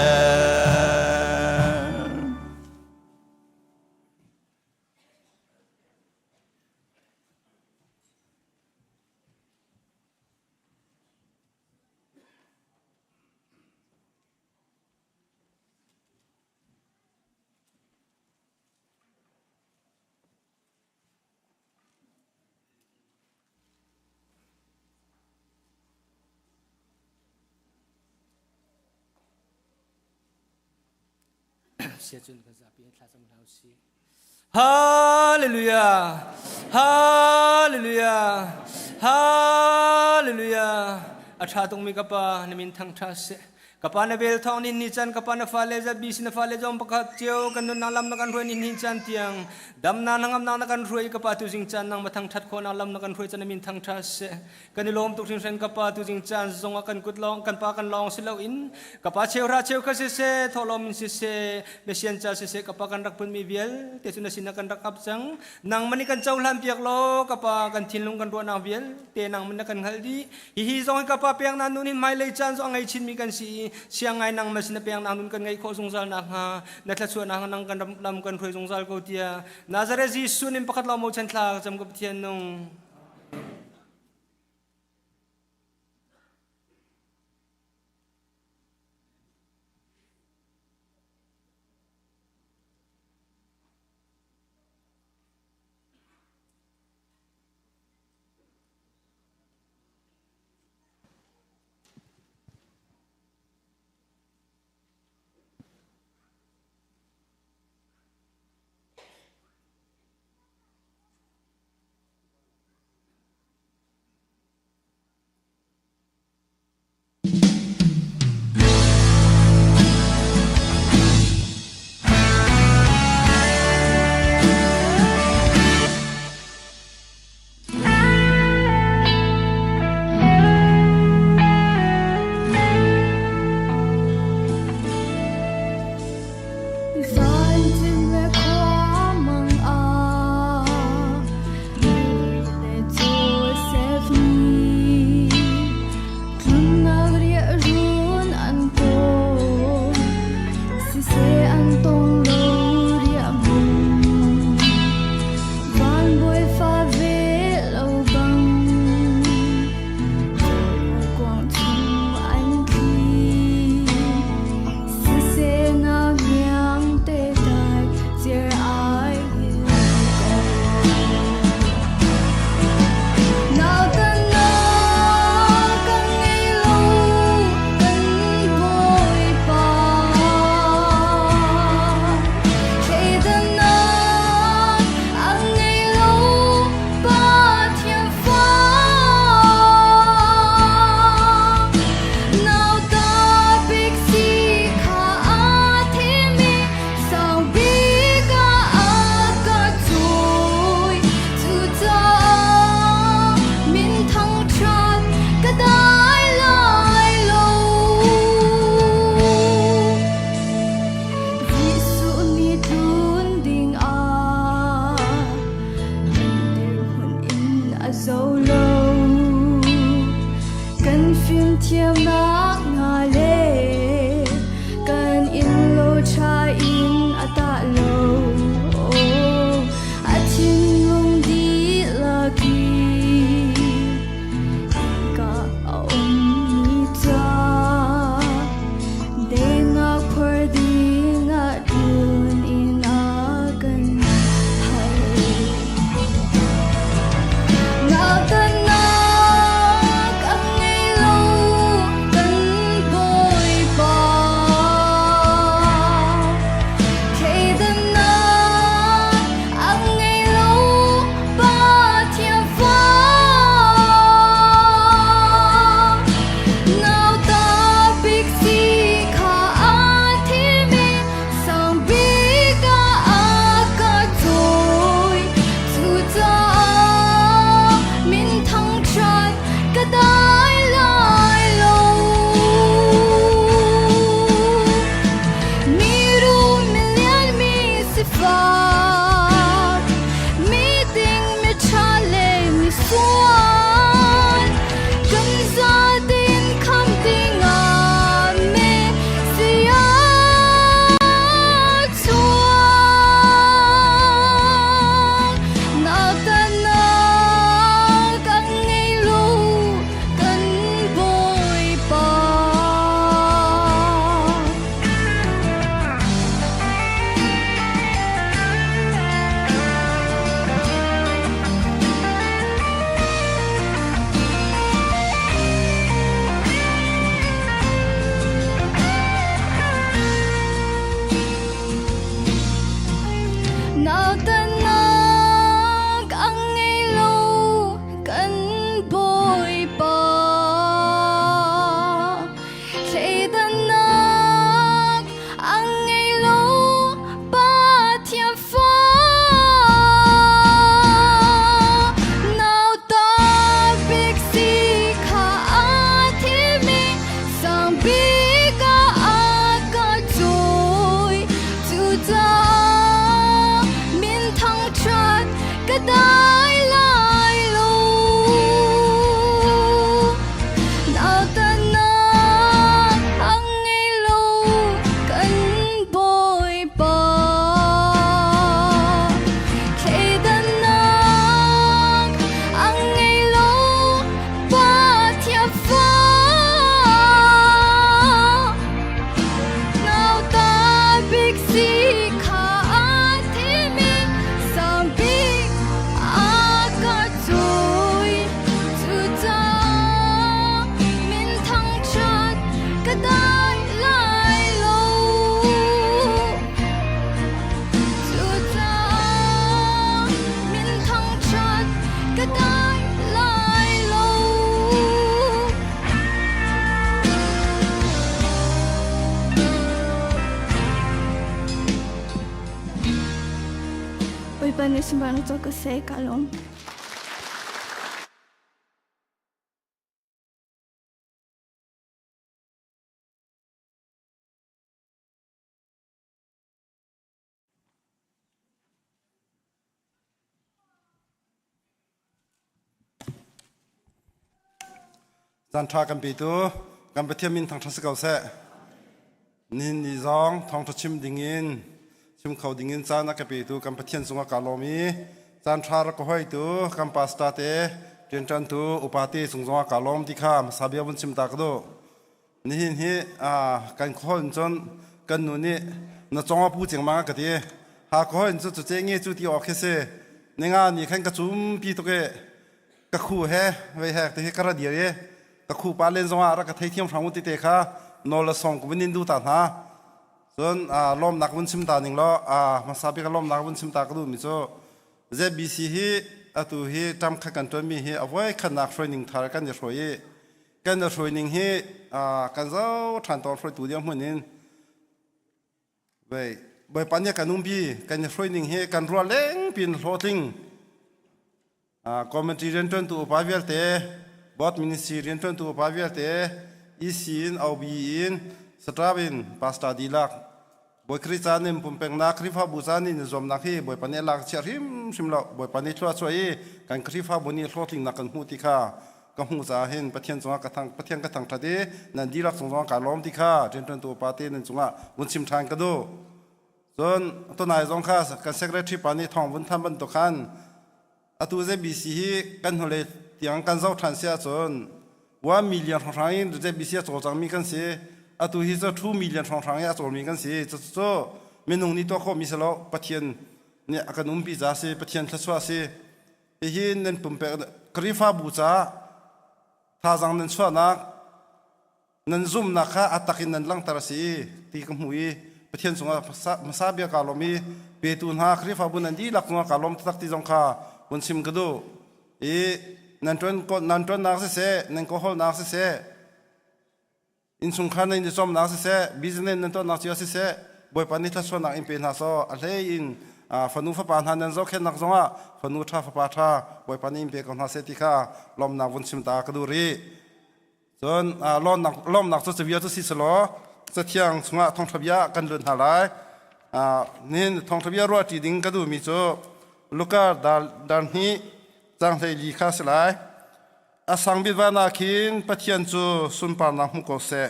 Hallelujah. Hallelujah. Hallelujah. A ṭha tungmi ka pa na min thangṭha seh. Ka pa na vel thawng nin ni chan ka pa na fale ZBC na fale zong pakhat cio kan nunnak lam na kan hruai ni ni chan tiang damnak na ngamnak na kan hruai ka pa tu zing chan nang ma thangṭhat khawhnak lam na kan hruai chan na min thangṭha seh. Kan i lawm tuk hringhran ka pa tu zing caan zong ah kan kut lawng kan pa kan lawng si loin ka pa cheuhra cheukhat siseh thawhlawm in siseh mesian ca siseh ka pa kan rak phunmi vialte cu na sinah kan rak ap cang nang man kan cohlan piak law ka pa kan thinlung kan ruahnak vialte nang man na kan hngalh dih hihi zong hi ka pa pek na nun hin hmailei caan zong a ngei chinmi kan si i siang ngai nang man sin na pek nak nun kan ngeih khawh zungzal nakhnga na thluachuahnak nang kan lam kan hruai zungzal ko tiah Nazareth Jesuh nin pakhat lawng mo chan thla cam ka Pathian nung. Vancung le khua mang ah Mary le Joseph nih tlunnak riahrun an kawl siseh an tong lo riahhmun van bawifa ve lo bang kuang chung an tli Siseh na hniang te dai ciar ai hil ko. Nautannak kan ngei lo kan Bawipa. Thleidannak an ngei lo Pathian fa. Nauta bik si kha aa thimi sang bik ah a ka cawi. Cucaah min thangṭhat ka dai lai lo. Jesuh nih tlun ding ah kan dirhmun in a zo lo. Kan fimthiamnak hna le kan innlo ṭha in a tah lo. A thinlung dihlak in ka a ummi ca dengah khuar dingah tlun in a kan hal. Nautannak a ngei lo kan Bawipa. Thleidannak a ngei lo Pathian fa. Nauta bik si kha aa thimi sang bik ah a ka cawi. Cucaah min thangṭhat ka dai lai lo. Mi rum mi lian mi sifak, mi ding mi ṭha le mi sual, kan zatein kham dingah me sia chuak. Nautannak an ngei lo kan Bawipa. Nautannak an ngei. ka dai lai lo. Nautannak ang ngei lo kan Bawipa. Thleidannak ang ngei lo Pathian fa. Nauta bik si kha a thimi sang bik a ka cui. Cucaah min thangṭhat ka dai lai lo. Cucaah min thangṭhat ka dai lai lo. Bawipa nih sunparnak cu ka seh ka lawm. Caan ṭha kan petu kan Pathian min thangṭhat si ko seh. Nihin ni zong thawngṭha chim dingin chim kho dingin caan a ka petu kan Pathian cungah kaa lawm i caan ṭha rak ka hoitu kan pastor te rianṭuantu upa te cung zongah kaa lawm ti kha hmasa bia vun chim ta ka duh. Nihin hi kan khuahol in cun kan nu nih na cong a pu cengmang a ka ti. Ha khuahol in cun cu ce nge cu ti awk khi si. Ninga ni khan ka cumpi tuk i ka khu he vei hek ti hi ka ra dir i ka khu pa len zongah rak ka theithiam hram u ti te kha nawl le song ka vun in duh ta hna. Cun lawmnak vun chim ta ning law hmasa bik ah lawmnak vun chim ta ka duhmi cu ZBC hi atu hi ṭam khat kan ṭuanmi hi a voi khatnak hruaining thar kan i hruai i kan i hruaining hi kan zo ṭhan tawn hruaitu dirhmun in vei Bawipa nih kan umpi kan i hruaining hi kan ruah lengpi in hlawhtling committee rianṭuantu upa vialte board ministry rianṭuantu upa vialte EC in OB in staff in pastor dihlak Bawi Khrih caan in pumpeknak Khrihfabu caan in zuamnak hi Bawipa nih a lak chia hrimhrim lo. Bawipa nih thlua chuah i kan Khrihfabu nih hlawhtlinnak kan hmuh ti kha ka hmuh caah hin Pathian cungah ka thang Pathian ka thangṭhat i nan dihlak cung zongah kaa lawm ti kha rianṭuantu upa te nan cungah vun chim ṭhan ka duh. Cun tunai zong kha kan secretary pa nih thawng vun than bantuk khan atu ZBC hi kan hnulei tiang kan zoh ṭhan si ahcun 1 million hrawnghrang in ZBC a cawlcangmi kan si. Atu hi cu 2 million hrawnghrang in a cawlmi kan si. Cucu minung nih tuah khawhmi si lo. Pathian nih a kan umpi ca si. Pathian thluachuah si. Hihi nan pumpek Khrihfabu caah thazaang nan chuahnak nan zumhnak kha a tak in nan langhter a si ti ka hmu i Pathian cungah hmasa bia kaa lawm i petu hna Khrihfabu nan dihlak cungah kaa lawm taktak ti zong kha vun chim ka duh i nan ṭuan nan ṭuannak siseh nan kawhawlnak siseh innchungkhar nan i cawmnak siseh business nan tuahnak cio siseh Bawipa nih thluachuahnak in pe hna sawh a hlei in fanu fapa hna nan zohkhenhnak zongah fanu ṭha fapa ṭha Bawipa nih in pe ko hna seh ti kha lawmnak vun chim ta ka duh rih. Cun lawmnak cu cabia cu si selaw Cathiang chungah thawngṭha bia kan lut hna lai. Nihin thawngṭha bia ruahṭi ding ka duhmi cu Luka dar hnih caang 14 kha a si lai. A sang bik van ah khin Pathian cu sunparnak hmu ko seh.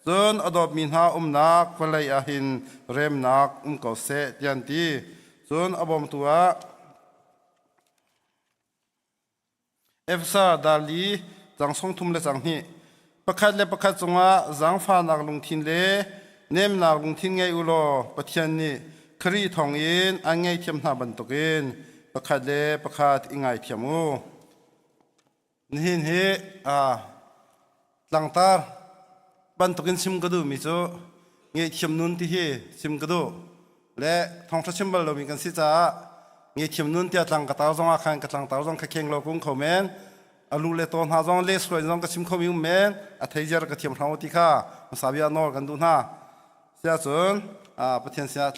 Cun a dawtmi hna umnak vawlei ah hin remnak um ko seh tiah an ti. Cun a bawmtu ah Efesa dali cang sung thum le cang hnih pakhat le pakhat cungah zaangfahnak lungthin le nemnak lungthin ngei u law Pathian nih Khrih thawngin an ngaihthiam hna bantukin pakhat le pakhat i ngaithiam u. Nihin hi tlangtar bantukin chim ka duhmi cu ngaihthiam nun ti hi chim ka duh. Le thawngṭha chim bal lomi kan si caah ngaihthiam nun tiah tlang ka tar zongah khan ka tlangtar zong kha kheng lo kung kho men a lu le taw hna zong le suai zong ka chim khomi um men a thei ziar ka thiam hram ti kha hmasa bia nawl kan duh hna. Siah cun Pathian sinah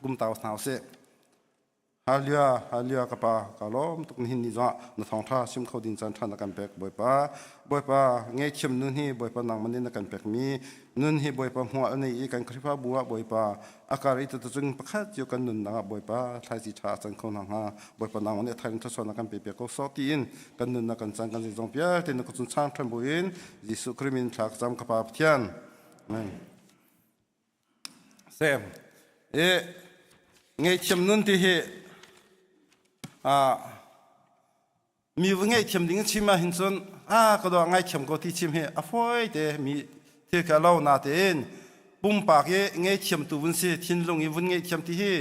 kum tau hna usih. Hallelujah, hallelujah ka pa ka lawm tuk nihin ni zongah na thawngtha sim kho ding caan tha na kan pek Bawipa. Bawipa ngaihthiam nun hi Bawipa nangman in na kan pek mi nun hi Bawipa hmual nei i kan Khrihfabu ah Bawipa a kar i tutucung pakhat cio kan nunnak ah Bawipa thlaici tha a can kho hna hnga Bawipa nangman nih a thar in thluachuah na kan pe piak ko sawh tiin kan nunnak kan caan kan zeizong vialte na kut cung chang ṭhan buin Jesuh Khrih min thla ka cam ka Pa Pathian. Amen. Sem. I ngaihthiam nun ti hi mi va ngaihthiam ding chim ah hin cun a ka dawh ngaithiam ko ti chim hi a fawi te mi thil kha lo na tein pumpak i ngaihthiam tu vun si thinlung i vun ngaihthiam ti hi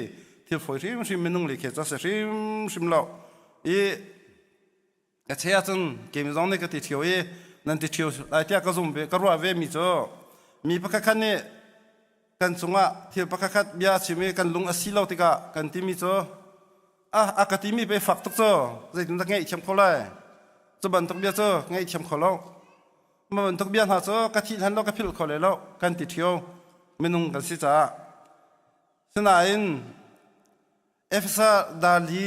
thil fawi hrimhrim minung le khe ca si hrimhrim lo i Ka che ahcun keimi zong nih ka ti ṭhio i nan ti ṭhio lai tiah ka zum ve ka ruah ve mi cu mi pakhat khat nih kan cungah thil pakhat khat bia a chim i kan lung a si lo tikah kan timi cu ah a ka timi pe fak tuk cu zeitindah ngaihthiam kho lai cu bantuk bia cu ngaihthiam kho lo ma bantuk bia hna cu ka thih hlan lo ka philh kho le lo kan ti ṭhio minung kan si caah sinain Efesa dali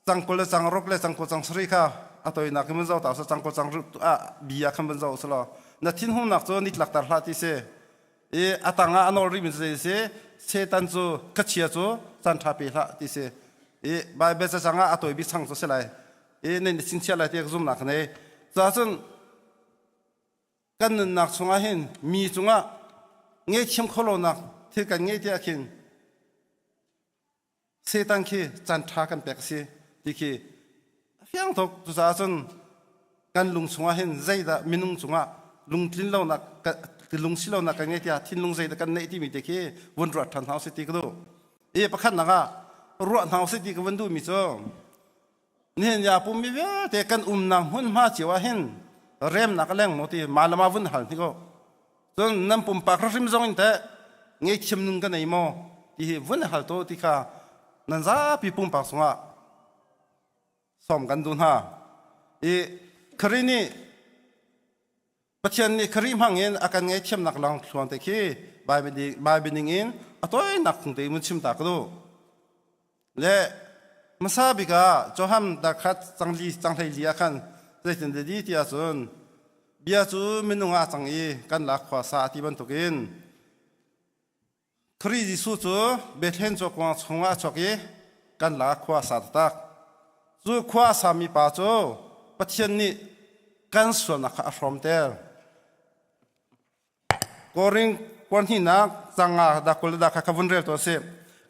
cang 20 le cang ruk le cang 20 cang sarih kha a toinak in vun zoh ta usih cang 20 cang ruk ah bi ah khan vun zoh usih law na thinhungnak cu nitlak ter hlah ti si i a tang ah a nawl rihmi cu zei si Satan cu khuachia cu caan ṭha pe hlah ti si i Baibal cacang ah a tawi bik chang cu si lai i nan i chingchiah lai ti ka zumnak ka nei cuahcun kan nunnak chungah hin mi cungah ngeihthiam khawhlonak thil kan ngeih tiah khin Satan khi caan ṭha kan pek a si ti khi a fiang tuk. Cucaah cun kan lung chungah hin zeidah minung cungah lungtlin lonak lung si lonak kan ngei tiah thinlung zeidah kan neih timi te khi vun ruat ṭhan hna usih ti ka duh. I pakhatnak ah ruah hna usih ti ka vun duhmi cu nihin ya pummi vialte kan umnak hmunhma cio ah hin remnak a leng maw ti mah le mah vun hal hnik u. Cun nan pumpak hrim zong in teh ngeihthiam nun ka nei maw ti hi vun hal to ti kha nan zapi pumpak sungah sawm kan duh hna. I Khrih nih Pathian nih Khrih hmang in a kan ngaihthiamnak lang thluang te khi Bible ning in a tawinak phung te in chim ta ka duh. Le hmasa bik ah Johan darkhat cangli canghlei li ah khan zeitin di ti ahcun bia cu minung ah cang i kan lak khua sa a ti bantukin Khrih Jesuh cu Bethlehem cawkuang chungah a chuak i kan lak khua sa taktak. Cu khua a sami pa cu Pathian nih kan sualnak kha a hrawmter. Korin kuarhnihnak canga da 20 da kha ka vun rel to si.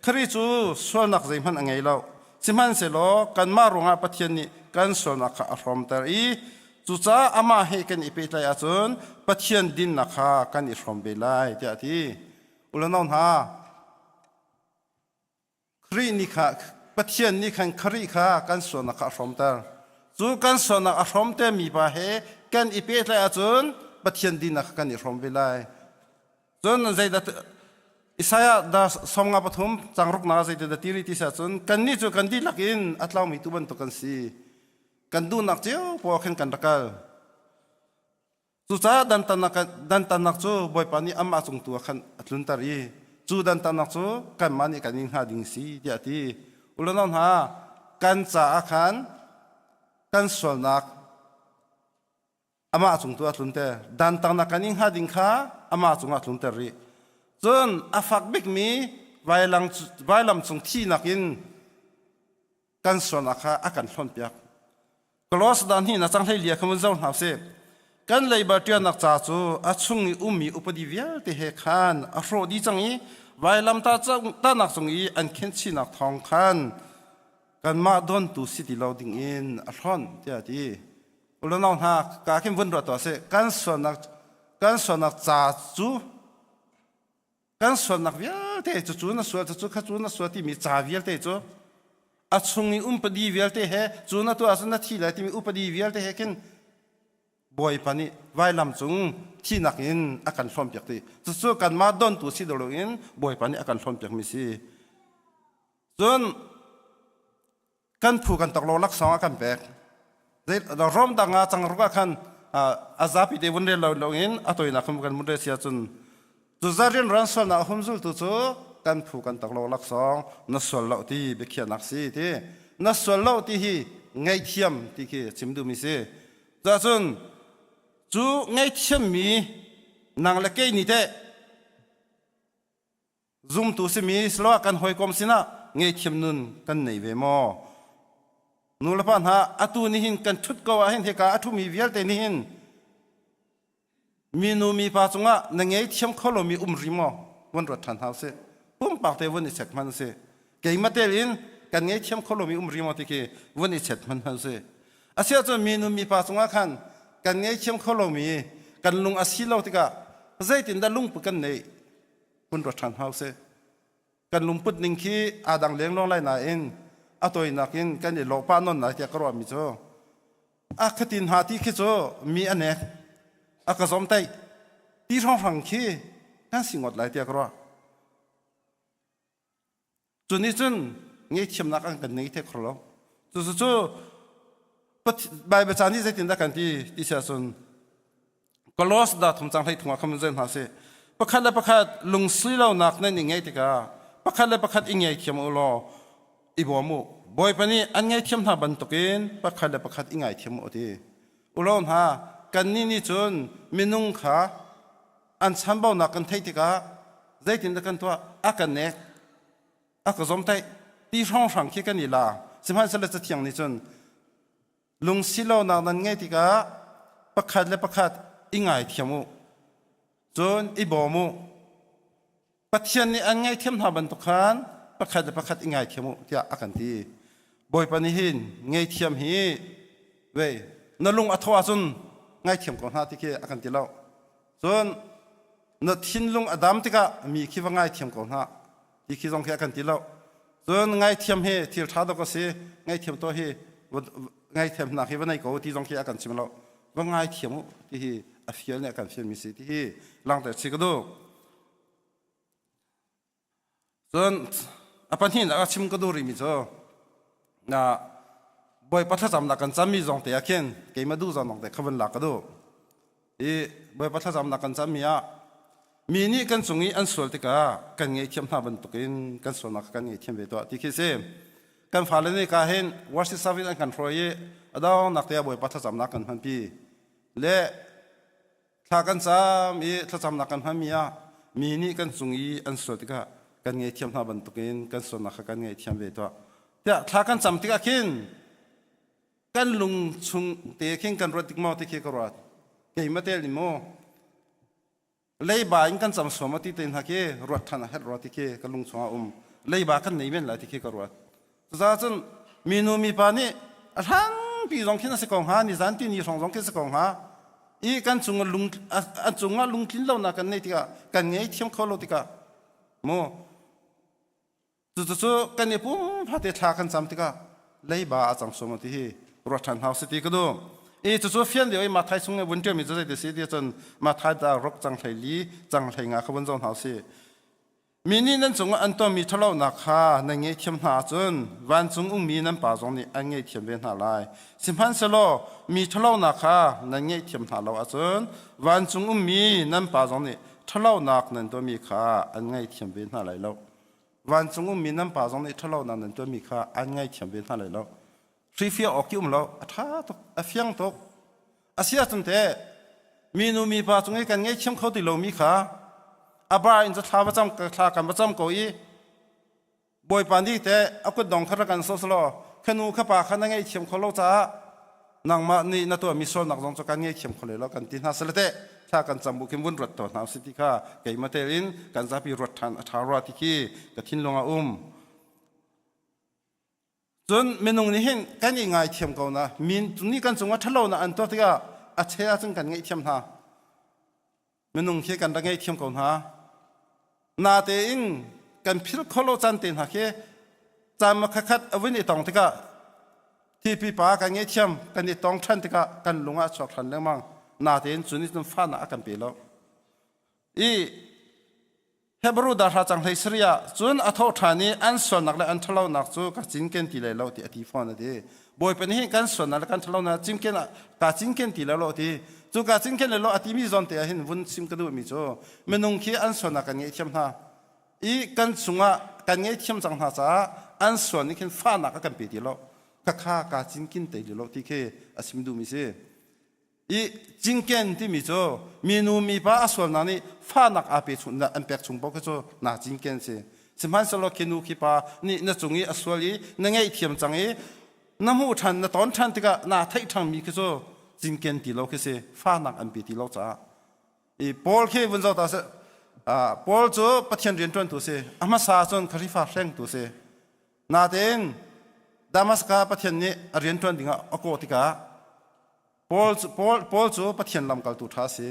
Khrih cu sualnak zeihmanh a ngei lo. Sihmanhsehlaw kanmah ruangah Pathian nih kan sualnak kha a hrawmter i cucaah amah he kan i pehtlaih ahcun Pathian dinnak kha kan i hrawm ve lai tiah a ti. Ulanau hna, Khrih nih kha Pathian nih khan Khrih kha kan sualnak kha a hrawmter. Cu kan sualnak a hrawmte mi pa he kan i pehtlaih ahcun Pathian dinnak kha kan i hrawm ve lai. Cun zeidah Isaiah da 53 cang ruknak ah zeidah ti rih ti si ahcun kannih cu kan dihlak in a tlaumi tu bantuk kan si. Kan duhnak cio poah khin kan rak kal. Cucaah dantatnak cu Bawipa nih amah cung tu ah khan a tlunter i cu dantatnak cu kanmah nih kan in hnga ding si tiah a ti. Ulanau hna, kan caah khan kan sualnak amah cung tu ah tlunter. Dantatnak kan in hnga ding kha amah cungah tlunter rih. Cun a fak bikmi vailam cung thihnak in kan sualnak kha a kan hlonpiak. Kolos dan hi na cang hlei lia kha mun zo hna usih. Kan leiba ṭialnak ca cu a chung i ummi upadi vialte he khan a hrawh dih cang i vailam tahnak cung i an khenhchihnak thawng khan kanmah dontu si ti lo ding in a hlonh tiah a ti. Ulanau hna ka khin vun ruat tuah sih. Kan sualnak kan sualnak ca cu kan sualnak vialte cucu na sual cucu kha cu na sual timi ca vialte cu a chung i upadi vialte he cu na tuah ahcun na thi lai timi upadi vialte he khin Bawipa nih vailam cung thihnak in a kan hlawmpiak ti cucu kanmah dontu si lo in Bawipa nih a kan hlawmpiak mi si cun kan phu kan toklo laksawng a kan pek rom dang ah changruk ah khan a zapi te vun rel lo in a toinak kan vun rel sia cun cu za rian ran sualnak a hum zultu cu kan phu kan tak lo laksawng na sual lo ti biakhiahnak si ti na sual lo ti hi ngaihthiam ti khi chim duhmi si cun cu ngaihthiammi nang le kei nih teh Zumtu simi Slovak kan hawikom sinah ngeihthiam nun kan nei ve maw? Nu le pa hna atu nihin kan ṭhut ko ahhin hika a ṭhumi vialte nihin minu mipa cungah na ngeithiam kho lomi um ri maw? Vun ruat ṭhan hna usih. Pumpak te vun i check hmanh usih. Keimah tel in kan ngeithiam kho lomi um ri maw ti khi vun i check hmanh hna usih. Asiahcun minu mipa cungah khan kan ngeithiam kho lomi kan lung a si lo tikah zeitindah lungput kan neih? Hun ruat ṭhan hna usih. Kan lungput ning khi aa dang lengluang lai nain a tawinak in kan i lawh pah nawn lai tiah ka ruahmi cu a khatin hna ti khi cu mi a nek a ka zawmtaih ti hrawnghrang khi kan si ngawt lai tiah ka ruah. Cu nih cun ngaihthiamnak an kan nei the kho lo. Cucu cu Baibal ca nih zeitindah kan ti ti si ahcun Kolos da thum cang hlei thung ah khan zei hna sih. Pakhat le pakhat lungsi lonak nan i ngeih tikah pakhat le pakhat i ngaithiam u law i bawm u. Bawipa nih an ngaithiam hna bantukin pakhat le pakhat i ngaithiam u a ti. Ulo hna kannih nih cun minung kha an chanbaunak kan theih tikah zeitindah kan tuah a kan nek a ka zomtaih ti hrawnghrang khi kan i la sihmanhsehlaw cathiang nih cun lungsilonak nan ngeih tikah pakhat le pakhat i ngaithiam u cun i bawm u Pathian nih an ngaihthiam hna bantuk khan pakhat le pakhat i ngaithiam u tiah a kan ti. Bawipa nih hin ngaihthiam hi vei na lung a thawh ahcun ngaithiam ko hna ti khi a kan ti lo. Cun na thinlung a dam tikah mi khi va ngaithiam ko hna ti khi zong khi a kan ti lo. Cun ngaithiam hi thil ṭha dok a si, ngaithiam to hi ngaithiam hna hi va nei ko ti zong khi a kan chim lo. Va ngaithiam u ti hi a fial nih a kan fialmi si ti hi langhter chih ka duh. Cun a pahnihnak a chim ka duh rihmi cu na Bawipa thlacamnak kan cammi zong te ah khin keimah duh zong te kha vun lak ka duh. I Bawipa thlacamnak kan cammi ah mi nih kan cung i an sual tikah kan ngaihthiam hna bantukin kan sualnak kha kan ngaihthiam ve tuah ti khi si. Kan fale nih ka hin worship service an kan hruai i a dongnak te ah Bawipa thlacamnak kan hmanpi. Le Thla kan cam i thlacamnak kan hmanmi ah mi nih kan cung i an sual tikah kan ngaihthiam hna bantukin kan sualnak kha kan ngaihthiam ve tuah. Tiah thla kan cam tikah khin kan lung chung te khin kan ruat tik maw ti khi ka ruat. Keimah tel in maw leiba in kan cam suam ti te hna khi ruat ṭhan a herh rua ti khi ka lung chungah um. Leiba kan nei men lai ti khi ka ruat. Cucaah cun minu mipa nih a hlangpi zong khin a si ko hnga, nizan ti ni hrawng zong khin a si ko hnga. I kan cung lung an cungah lungtlin lonak kan neih tikah kan ngei thiam kho lo tikah mu cucu kan i pum te thla kan cam tikah leiba a cang suam ti hi ruat ṭhan hau si ti ka duh. I cucu fian lio i Mathai chung i vun ṭialmi cu zei ti si ti cun Mathai da rok cang hlei li cang hlei nga kha vun zoh hna usih. Mi nih nan cungah an tuahmi ṭhalonak kha nan ngaihthiam hna ahcun vancung ummi nan Pa zong nih an ngaihthiam ve hna lai. Sihmanhsehlaw mi ṭhalonak kha nan ngaihthiam hna lo ahcun vancung ummi nan Pa zong nih ṭhalonak nan tuahmi kha an ngaihthiam ve hna lai lo. Vancung ummi nan Pa zong nih ṭhalonak nan tuahmi kha an ngaihthiam ve hna lai lo. Hrifia awk ki um lo, a ṭha tuk, a fiang tuk. A si ahcun teh minu mipa cung i kan ngaihthiam kho ti lomi kha a ba in cu thla va cam thla kan va cam ko i Bawipa nih teh a kutdong kha rak kan sawh selaw khanu kha pa kha na ngaihthiam kho lo caah nangmah nih na tuahmi sualnak zong cu kan ngaihthiam kho le lo kan ti hna sele teh thla kan cam bu khin vun ruat to hna usih ti kha keimah tel in kan zapi ruat ṭhan a ṭha rua ti khi ka thinlung ah um. Cun minung nih hin kan i ngaithiam ko na min nih kan cungah ṭhalo na an tuah tikah a che ahcun kan ngaihthiam hna. Minung khi kan rak ngaihthiam ko hna. Natein kan philh kho lo caan te hna khi caan makhat a vun i tong tikah thipi pa kan ngaihthiam kan i tong ṭhan tikah kan lung ah a chuak ṭhan lengmang. Natein cu nih cun fahnak a kan pe lo. I Hebru dahra cang hlei sarih ah cun a thawh ṭhan i an sualnak le an ṭhalonak cu ka cinken ti lai lo ti a ti fawn a ti. Bawipa nih hin kan sualnak le kan ṭhalonak cinken ah kaa cinken ti lai lo a ti. Cu kaa cinken lai lo a timi zawn te ah hin vun chim ka duhmi cu minung khi an sualnak kan ngaihthiam hna. i kan chungah kan ngaihthiam cang hna caah an sual nih khin fahnak a kan pe ti lo. Khakha kaa cinkin te ti lo ti khi a chim duhmi si. I cinken timi cu minu mipa a sualnak nih fahnak aa pe chung an pek chung paoh khi cu naa cinken si. Sihmanhsehlaw khi nu khi pa nih na cung i a sual i na ngaihthiam cang i na hmuh ṭhan na ton ṭhan tikah naa theih ṭhangmi khi cu cinken ti lo khi si fahnak an pe ti lo caah. I Paul khi vun zoh ta seh Paul cu Pathian rianṭuantu si a hmasa cun Khrihfa hrengtu si. Natein Damaskas Pathian nih a rianṭuan dingah a kawh tikah Paul cu, Paul, Paul cu Pathian lamkaltu ṭha a si.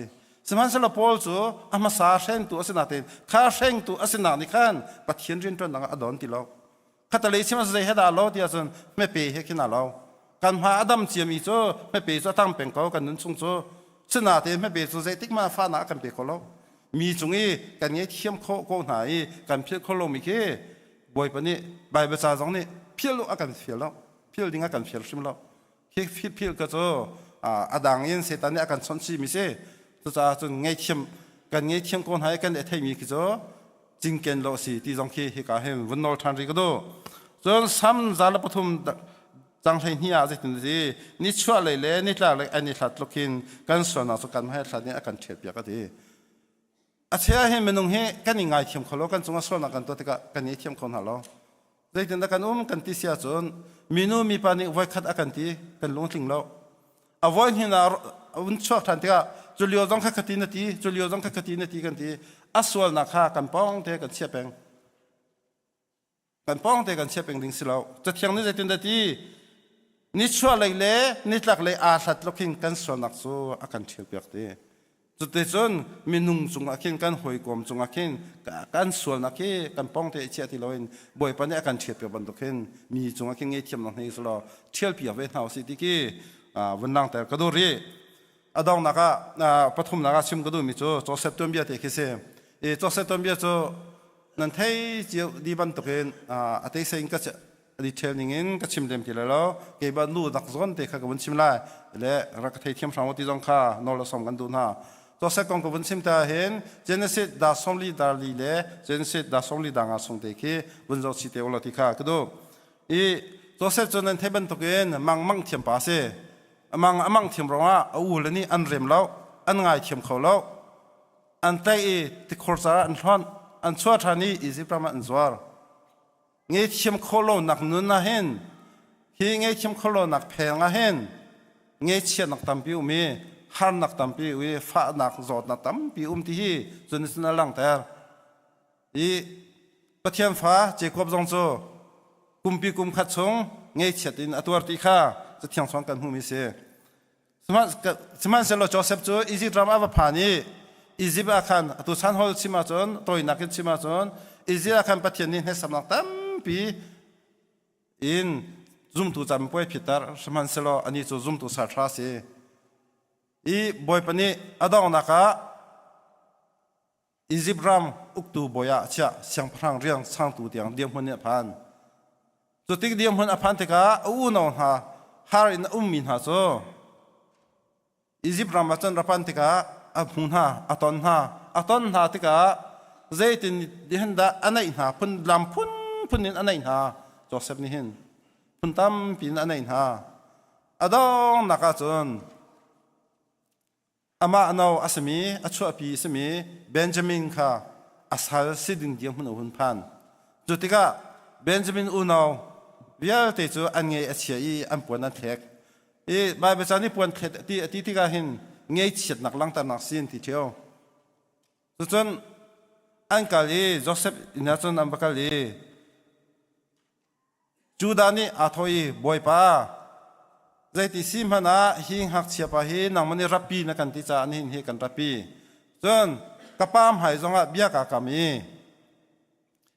Sihmanhsehlaw Paul cu a hmasa hrengtu a si natein kha hrengtu a sinak nih khan Pathian rianṭuannak ah a don ti lo. Khatalei chim ah zei he dah lo ti ahcun hmepe he khin a lo. Kan hma a dam ciami cu hmepe cu a tang peng ko kan nun chung cu. Sinatein hmepe cu zeitik hmanh ah fahnak a kan pe kho lo. Mi cung i kan ngei khawh ko hna i kan philh kho lomi khi Bawipa nih Baibal ca zong nih philh a kan fial lo. Philh ding a kan fial hrim lo. Khi philh ka cu a dang in Satan nih a kan chawnh chihmi si. Cucaah cun ngaihthiam kan ngaihthiam ko hna i kan i theimi khi cu cinken lo si ti zong khi hika hin vun nawl ṭhan rih ka duh. Cun Sam 103 cang 12 ah zeitin ti nichuah lei le nitlak lei an i hlat tluk hin kan sualnak cu kan hmai hlat nih a kan ṭhial piak a ti. A chia hi minung hi kan i ngaithiam kho lo kan cungah sualnak kan tuah tikah kan i thiam kho hna lo. Zeitindah kan um kan ti si ahcun minu mipa nih voikhat a kan ti kan lungtling lo. A voi hnih ah un chuak ṭhan tikah cu lio zong kha khati na ti cu lio zong kha khati na ti kan ti a sualnak kha kan pawng te kan chia peng. Kan pawng te kan chia peng ding si lo. Cathiang nih zeitindah ti nichuah lei le nitlak lei aa hlat tluk hin kan sualnak cu a kan ṭhial piak ti. Cuticun minung cungah khin kan hawikom cungah khin kan sualnak hi kan pong te i chiah ti loin Bawipa nih a kan ṭhial piak bantuk hin mi cungah khin ngaihthiamnak hei selaw ṭhial piak ve hna usih ti khi vun langhter ka duh rih. A donghnak ah pathumnak ah chim ka duhmi cu Joseph tuanbia te khi si. I Joseph tuanbia cu nan thei cio di bantukin a teisei in ka detail ning in ka chim lem ti lai lo kei ba nu dak zawn te kha ka vun chim lai le rak ka thei thiam hram ti zong kha nawl som kan duh hna Joseph kong ka vun chim ta hin Genesis da somli dar li le Genesis da somli da nga sung te khi vun zoh chi te ulaw ti kha ka duh i Joseph cu nan thei bantukin mang mang thiam pa si amang amang thiam rongah a u le nih an rem lo an ngai thiam kho lo an tlaih i tikhor car an hlonh an chuah ṭhan i Egypt ram ah an zuar Ngaihthiam khawh lonak nun ah hin hi ngaihthiam khawh lonak pheng ah hin ngaihchiatnak tampi um i harnak tampi um i fahnak zawtnak tampi um ti hi cun cun a langhter i Pathian fa Jacob zong cu kumpi kum khat chung ngaihchiat in a tuar ti kha Cathiang chung kan hmuhmi si. Sihmanhsehlaw Joseph cu Izipt ram a va phan i Izipt ah khan atu chan hol chim ahcun tawinak in chim ahcun Izipt ah khan Pathian nih hneksamnak tampi in zumtu campuai phitter sihmanhsehlaw anih cu zumtu salṭha a si. I Bawipa nih a donghnak ah Izipt ram uktu bawi ah a chiah siangpahrang rian changtu tiang dirhmun nih a phan. Cu tik dirhmun a phan tikah a unau hna har in a ummi hna cu Izipt ram ah cun ra pan tikah a hmu hna, a ton hna. A ton hna tikah zeitin hin dah a naih hna phun lam phunphun in a naih hna Joseph nih hin phun tampi in a naih hna. A donghnak ah cun Amah no a simi, a chuahpi a simi Benjamin kha a sal si ding dirhmun a hun phan. Cu tikah Benjamin unau vialte cu an ngei a chia i an puan an thlek. I Baibal ca nih puan thlet a ti a ti tikah hin ngeichiatnak langhternak sin ti ṭheo. Cucun an kal i Joseph inn ah cun an va kal i Judah nih aa thawh i, Bawipa, zeiti si hmanh ah hi ngakchiapa hi nangmah nih rapi na kan ti caah nihin hi kan rapi. Cun ka pa hmai zongah bia kaa kam i,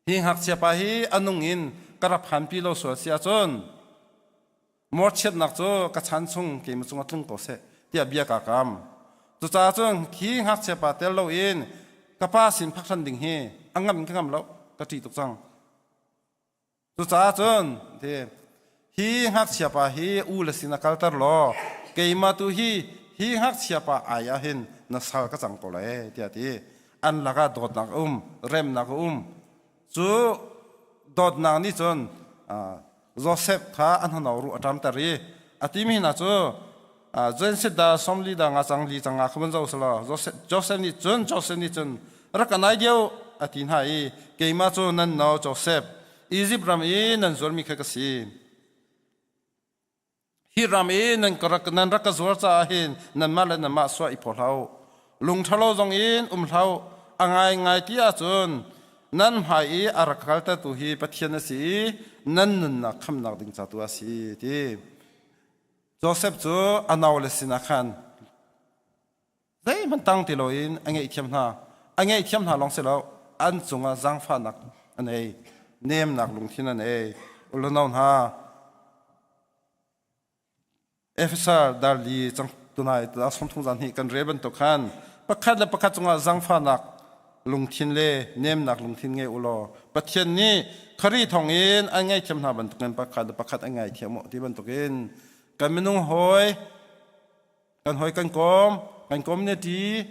hi ngakchiapa hi a nung in ka rak phanpi lo sual si ahcun morchiatnak cu ka chan chung keimah cungah tlung ko seh tiah bia kaa kam. Cucaah cun khi ngakchiapa tel loin ka pa sin phak ṭhan ding hi a ngam in ka ngam lo, ka ṭih tuk cang. Cucaah cun hi ngakchiapa hi u le sin a kalter law keimah tu hi hi ngakchiapa ai ah hin na sal ka cang ko lai tiah a ti. An lakah dawtnak a um, remnak a um. Cu dawtnak nih cun Joseph kha an hano ruh a ṭamter i a timi hna cu Genesis da somli da nga cang li cang nga kha vun zoh selaw Joseph nih cun Joseph nih cun rak ka nai deuh a ti hna i keimah cu nan nau Joseph Izipt ram i nan zuarmi kha ka si. Hi ram i nan nan rak ka zuar caah hin nanmah le nanmah suah i phaw hlah u. Lung ṭhalo zong in um hlah u. A ngaingai ti ahcun nan hmai i a rak kaltertu hi Pathian a si i nan nunnak khamnak ding ca tu a si ti. Joseph cu a naule sinah khan zeihmanh tang ti loin a ngaihthiam hna. A ngaihthiam hna lawng si lo, an cungah zaangfahnak a nei, nemnak lungthin a nei. Ulo hna, Efesa darli cang tunai sawmthum zan hi kan rel bantuk khan pakhat le pakhat cungah zaangfahnak lungthin le nemnak lungthin ngei u law Pathian nih Khrih thawngin an ngaihthiam hna bantukin pakhat le pakhat an ngaithiam u ti bantukin kan minung hawi kan hawi kan kom kan community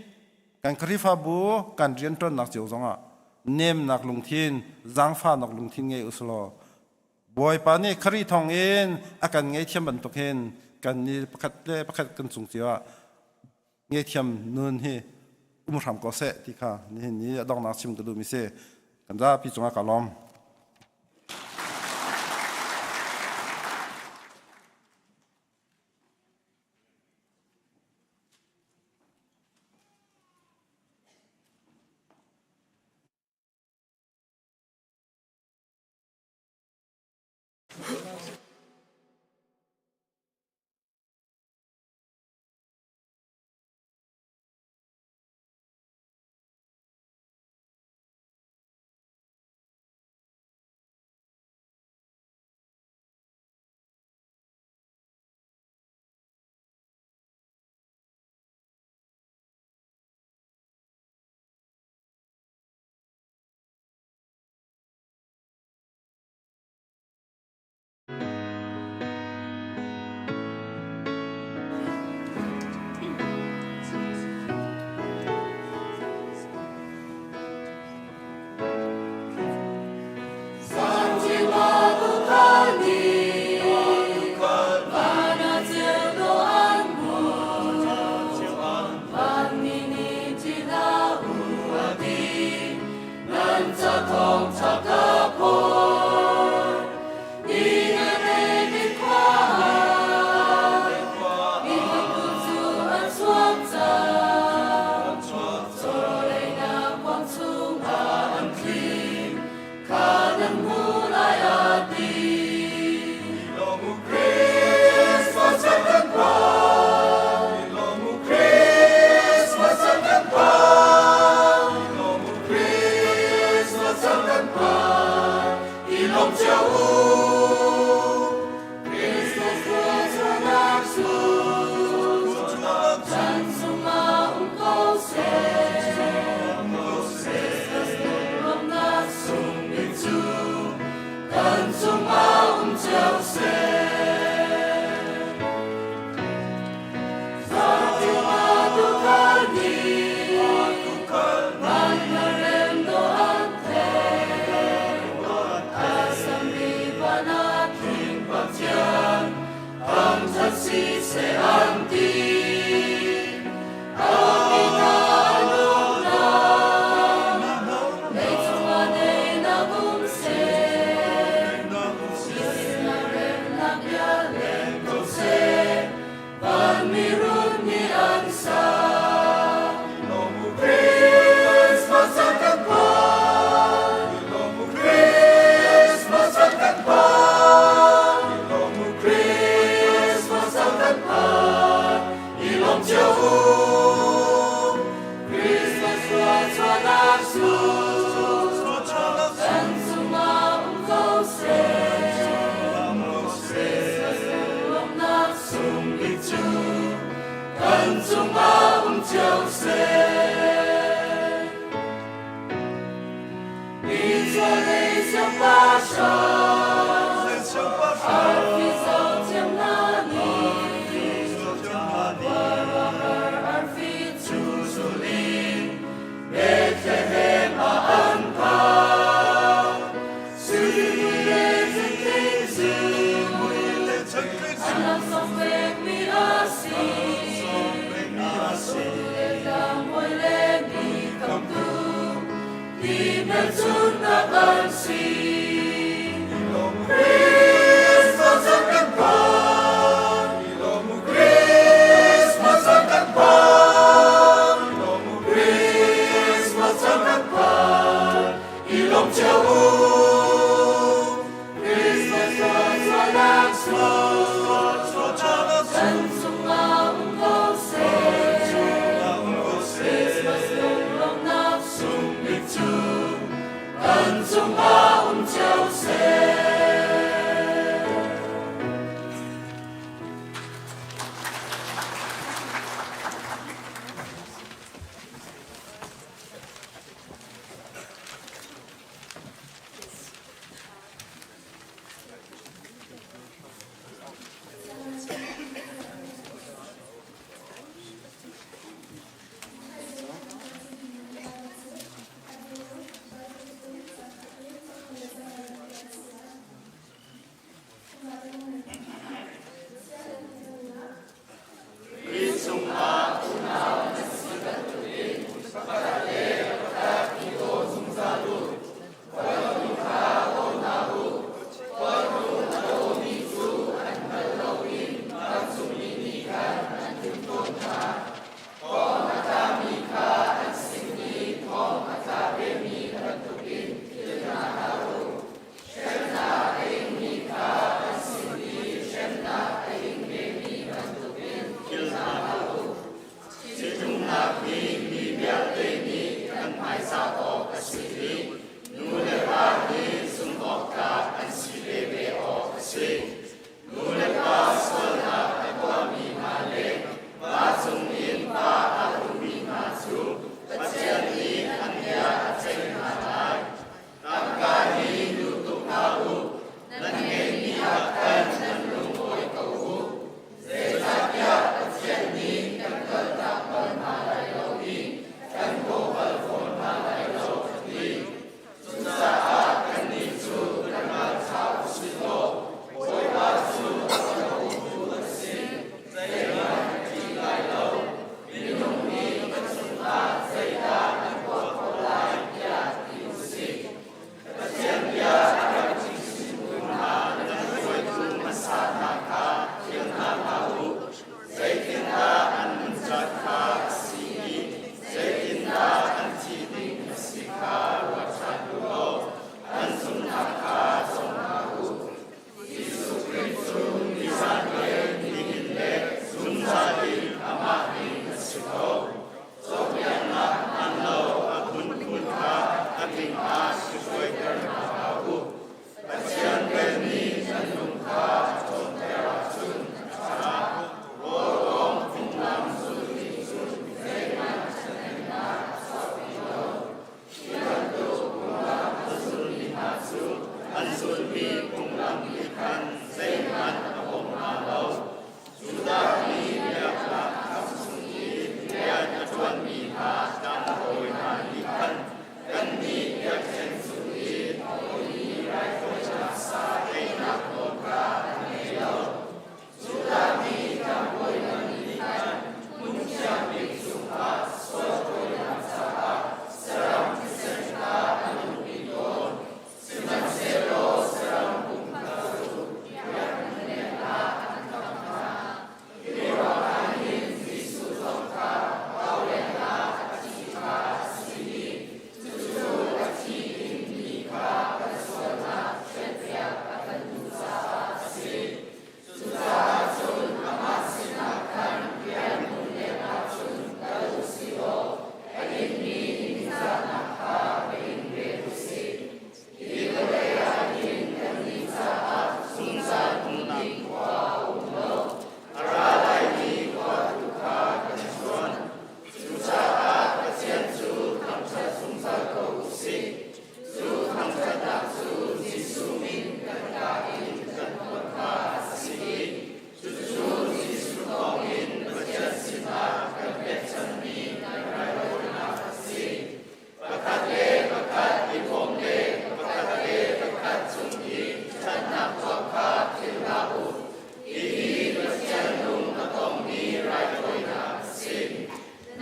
kan Khrihfabu kan rianṭuannak cio zongah nemnak lungthin zaangfahnak lungthin ngei u law Bawipa nih Khrih thawngin a kan ngaihthiam bantuk hin kan ni pakhat le pakhat kan cung cio ah ngaihthiam nun hi um hram ko seh ti kha nihin ni a donghnak chim ka duhmi si kan zapi cungah ka lawm. hmelchunhnak an si. Christmas an kan phan, Christmas an kan phan, Christmas an kan phan, i lawm cio u. Christmas thluachuahnak kan cungah um ko seh. Christmas lunglawmhnak sung bik cu kan cungah um cio seh.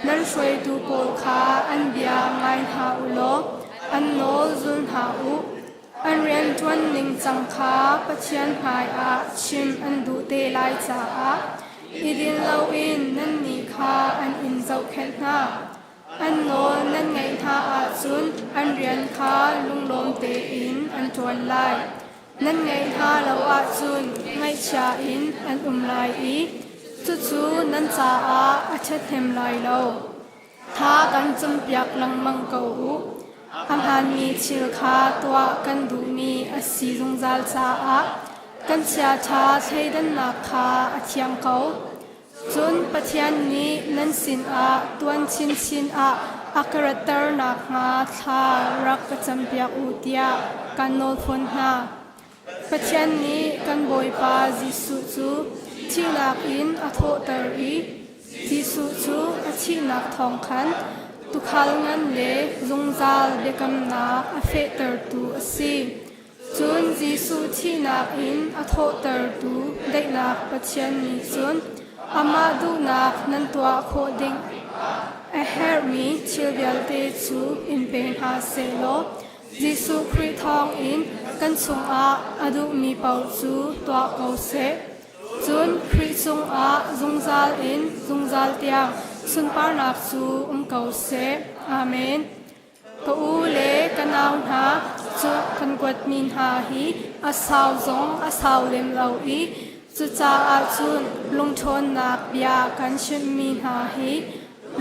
Nan hruaitu pawl kha an bia ngai hna u law. An nawl zul hna u. An rianṭuan ningcang kha Pathian hmaiah chim an duh te lai caah i din loin nannih kha an in zohkhenh hna. An nawl nan ngaih hna ahcun an rian kha lunglawm tein an ṭuan lai. Nan ngaih hna lo ahcun ngaihchia in an um lai i cucu nan caah a ṭhahnem lai lo. Thla kan campiak lengmang ko u. A hmaanmi thil kha tuah kan duhmi a si zungzal caah kan chiaṭha thleidannak kha a thiang ko. Cun Pathian nih nan sinah tuan chinchin ah a ka ratter nakhnga thla rak ka campiak u tiah kan nawl fawn hna. Pathian nih kan Bawipa Jesuh cu thihnak in a thawhter i Jesuh cu a thihnak thawng khan tuukhal ngan le zungzal biakamnak a fehtertu a si. Cun Jesuh thihnak in a thawhtertu daihnak Pathian nih cun amah duhnak nan tuah khawh ding a herhmi thil vialte cu in pe hna seh law Jesuh Khrih thawngin kan chungah a duhmi paoh cu tuah ko seh. Cun Khrih cungah zungzal in zungzal tiang sunparnak cu um ko seh. Amen. Ka u le ka nau hna cu kan kuatmi hna hi a sau zong a sau lem lo i cucaah cun lungṭhawnnak bia kan chimhmi hna hi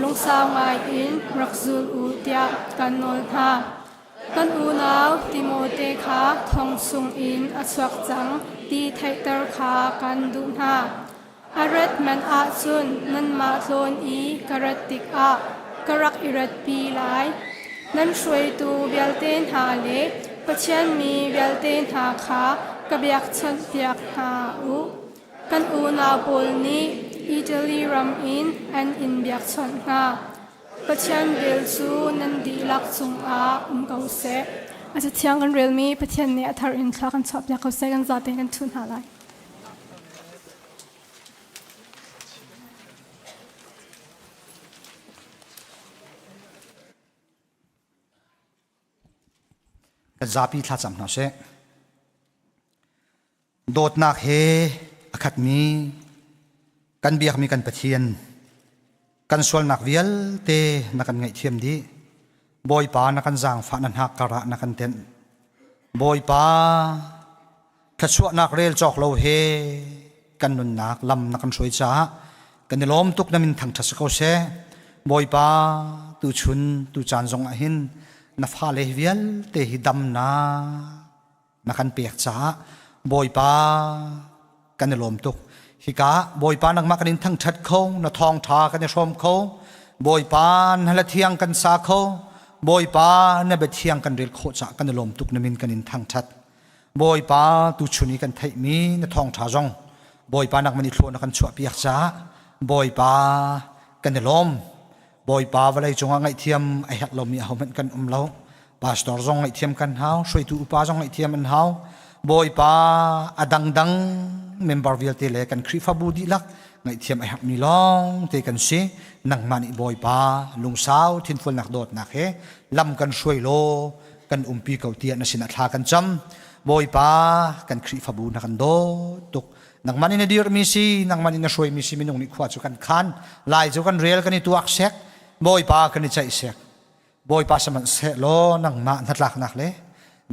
lungsau ngaiin rak zul u tiah kan nawl hna. Kan unau Timote kha thong chungin a chuak cang ti theihter kha kan duh hna. A rat man ahcun nanmah tlawn i ka rat tikah ka rak i ratpi lai. Nan hruaitu vialte hna le Pathian mi vialte hna kha ka biakchawnhpiak hna u. Kan unau pawl nih Italy ram in an in biakchawnh hna. Pathian vel cu nan dihlak cungah um ko seh. A cathiang kan relmi Pathian nih a thar in thla kan chuahpiak ko seh kan zate kan ṭhu hna lai. Kan zapi thlacam hna seh. Dawtnak he a khatmi kan biakmi kan Pathian kan sualnak vialte na kan ngaihthiam dih. Bawipa na kan zaangfah na hnak karah na kan tenh. Bawipa thluachuahnak rel cawk lo he kan nunnak lam na kan hruai caah kan i lawm tuk na min thangṭhat si ko seh. Bawipa tuchun tu caan zong ah hin na fale vialte hi damnak na kan pek caah Bawipa kan i lawm tuk. Hika Bawipa nangmah kan in thangṭhat kho, na thawngṭha kan i hrawm kho. Bawipa na hla thiang kan sa kho. Bawipa na bia thiang kan rel khawh caah kan i lawm tuk na min kan in thangṭhat. Bawipa tuchun i kan theihmi na thawngṭha zong Bawipa nangmah nih thlua na kan chuahpiak caah Bawipa kan i lawm. Bawipa vawlei cungah ngaihthiam a herh lomi ahohmanh kan um lo. Pastor zong ngaihthiam kan hau, hruaitu upa zong ngaihthiam an hau. Bawipa a dangdang member vialte le kan Khrihfabu dihlak ngaihthiam a herhmi lawng te kan si. Nangmah nih Bawipa lungsau thinfualnak dawtnak he lam kan hruai law kan umpi ko tiah na sinah thla kan cam. Bawipa kan Khrihfabu na kan dawt tuk. Nangmah nih na dirmi si, nangmah nih na hruaimi si minung nih khua cu kan khan, lai cu kan rel kan i tuak sek, Bawipa kan i ceih sek. Bawipa sihmanhsehlaw nangmah hnatlaknak le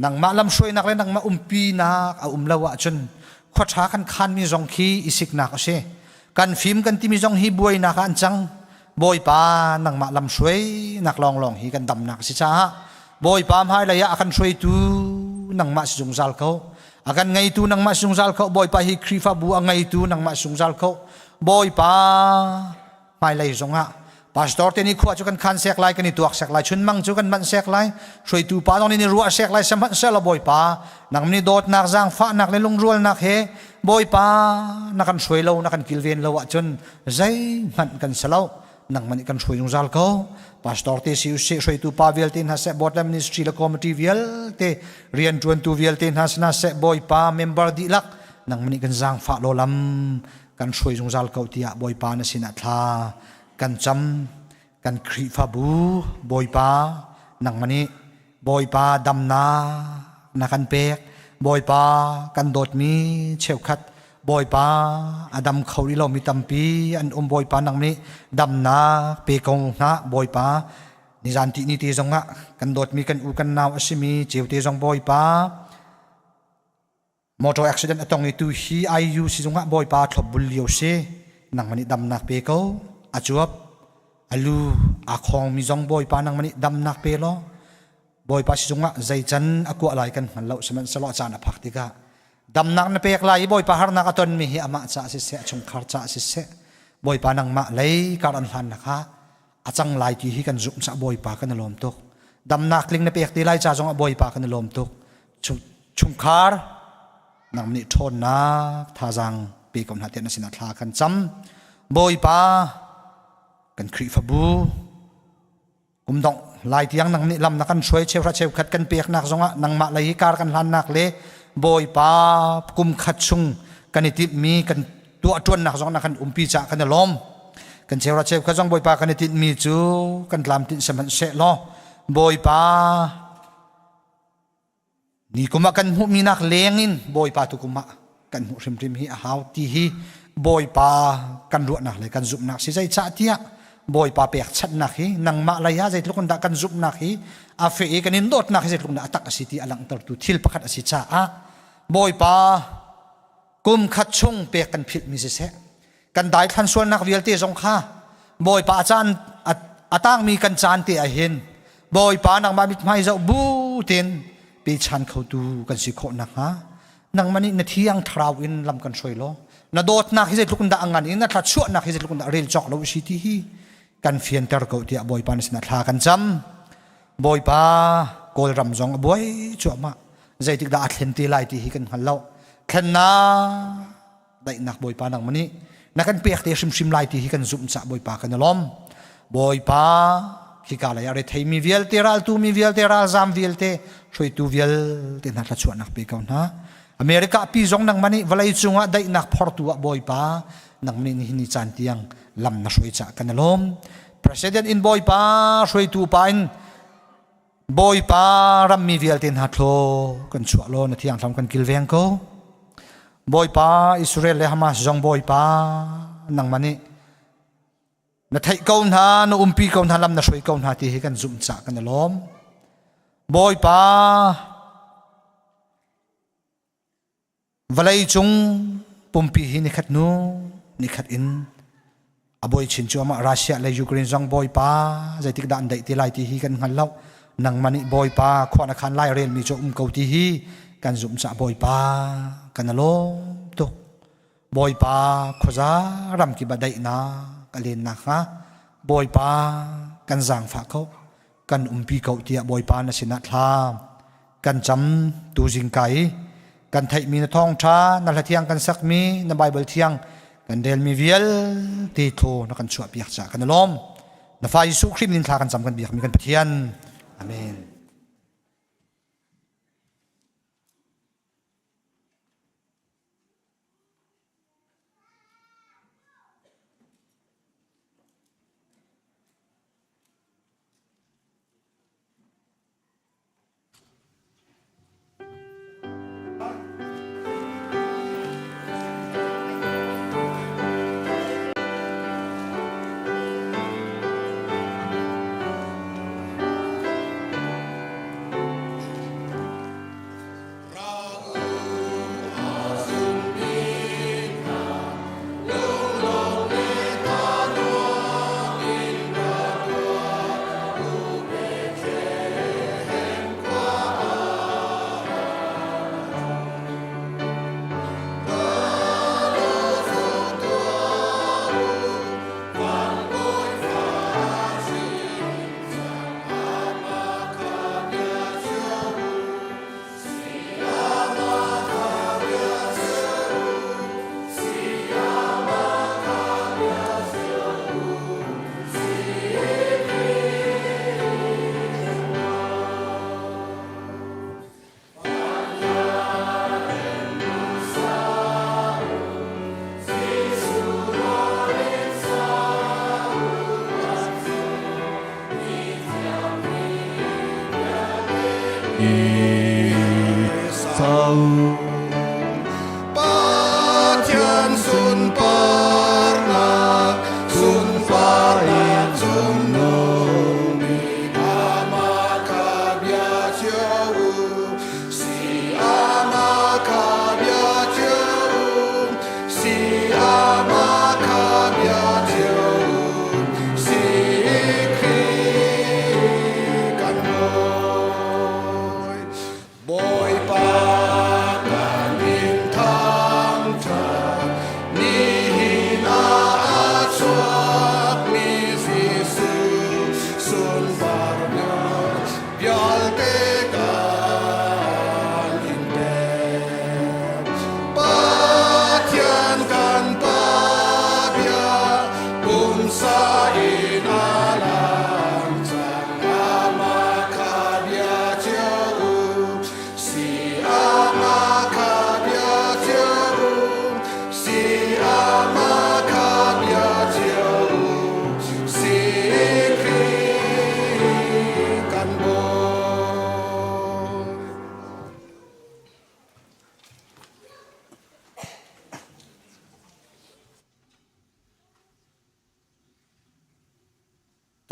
nangmah lamhruainak le nangmah umpinak a um lo ahcun khua ṭha kan khanmi zong khi i siknak a si. Kan fim kan timi zong hi buainak ah an cang. Bawipa nangmah lamhruainak lawnglawng hi kan damnak a si caah Bawipa hmailei ah a kan hruaitu nangmah si zungzal ko. A kan ngeitu nangmah si zungzal ko. Bawipa hi Khrihfabu a ngeitu nangmah si zungzal ko. Bawipa hmailei zongah pastor te nih khua cu kan khan sek lai kan i tuak sek lai chunmang cu kan manh sek lai hruaitu pa zong nih ruah sek lai sihmanhsehlaw bawipa nang nih dawtnak zaangfahnak le lungrualnak he bawipa na kan hruai lo na kan kilven lo ahcun zeihmanh kan si lo nangmah nih kan hruai zungzal ko pastor te si usih hruaitu pa vialte hna seh board le ministry le committee vialte rianṭuantu vialte hna sina seh bawipa member dihlak nangmah nih kan zaangfah lo lam kan hruai zungzal ko tiah Bawipa na sinah thla kan cam kan Khrihfabu Bawipa nangmah nih Bawipa damnak na kan pek. Bawipa kan dawtmi cheukhat Bawipa a dam kho rih lomi tampi an um Bawipa nang nih damnak pe ko hna Bawipa nizan ti ni te zongah kan dawtmi kan u kan nau a simi ceute zong Bawipa motor accident a tong i tu hi IU sizung ah Bawipa thlopbul lio si nangmah nih damnak pe ko a cuap a lu a khong mi zong Bawipa nangmah nih damnak pe law Bawipa sizung ah zei can a kuah lai kan hngal lo sihmanhsehlaw a caan a phak tikah damnak na pek lai i Bawipa harnak a tonmi hi amah caah siseh a chungkhar caah siseh Bawipa nangmah lei kar an hlannak ah a cang lai ti hi kan zumh caah Bawipa kan i lawm tuk damnak tling na pek te lai ca zong ah Bawipa kan i lawm tuk chungkhar nang nih ṭhawnnak thazaang pe ko hna tiah na sinah thla kan cam Bawipa kan Khrihfabu kum dongh lai tiang nang nih lam na kan hruai cheuhra cheukhat kan peknak zongah nangmah lei hi kar kan hlannak le Bawipa kum khat chung kan i timhmi kan tuah ṭuannak zong na kan umpi caah kan i lawm kan cheuhra cheukhat zong Bawipa kan i tinhmi cu kan tlam tinh sihmanhsehlaw Bawipa Ni kum ah kan hmuhmi nak leng in Bawipa tu kum ah kan hmuh hrimhrim hi a hau ti hi Bawipa kan ruahnak le kan zumhnak si zeicahtiah Bawipa pekchanhnak hi nangmah lei ah zeitluk in dah kan zumhnak hi a fe i kan in dawtnak hi zeitluk in dah a tak a si ti a langhtertu thil pakhat a si caah Bawipa kum khat chung pek kan philhmi siseh kan daithlan sualnak vialte zong kha Bawipa a caan a tangmi kan caan te ah hin Bawipa nangmah mithmai zoh bu tein pechan khotu kan si khawh nakhnga nangmah nih na thiang thlarau in lam kan hruai law na dawtnak hi zeitluk in dah a ngan i na thluachuahnak hi zeitluk in dah rel cawk lo si ti hi kan fianter ko tiah Bawipa na sinah thla kan cam Bawipa Kawlram zong a buai cuahmah zeitik dah a thlen te lai ti hi kan hngal lo thlennak daihnak Bawipa nangmah nih na kan pek te hrimhrim lai ti hi kan zumh cah Bawipa kan i lawm Bawipa khika lei ah rethei mi vialte raltu mi vialte ralzam vialte hruaitu vialte hna thluachuahnak pe ko hna America pi zong nangmah nih vawlei cungah daihnak phortu ah Bawipa nangmah nih nihin ni caan tiang lam na hruai cah kan i lawm President in Bawipa hruaitu pa in Bawipa rammi vialte hna thlaw kan chuah law na thiang thlam kan kilveng ko. Bawipa Israel le Hamas zong Bawipa nangmah nih na theih ko hna na umpi ko hna lam na hruai ko hna ti hi kan zumh cah kan i lawm. Bawipa Vawlei cung pumpi hi nikhat hnu nikhat in a bawi chin cuahmah Russia le Ukraine zong bawipa zeitik dah an daih te lai ti hi kan hngal lo nangmah nih bawipa khua na khan lai relmi cu um ko ti hi kan zumh cah bawipa kan lawm tuk bawipa khuaza ramkip ah daihnak a len nakhnga bawipa kan zaangfah ko kan umpi ko tiah Bawipa na sinah thla kan cam tu zingka i kan theihmi na thawngṭha na hla thiang kan sakmi na Bible thiang kan relmi vialte thaw na kan chuahpiak caah kan i lawm na fa Jesuh Khrih min thla kan cam kan biakmi kan Pathian amen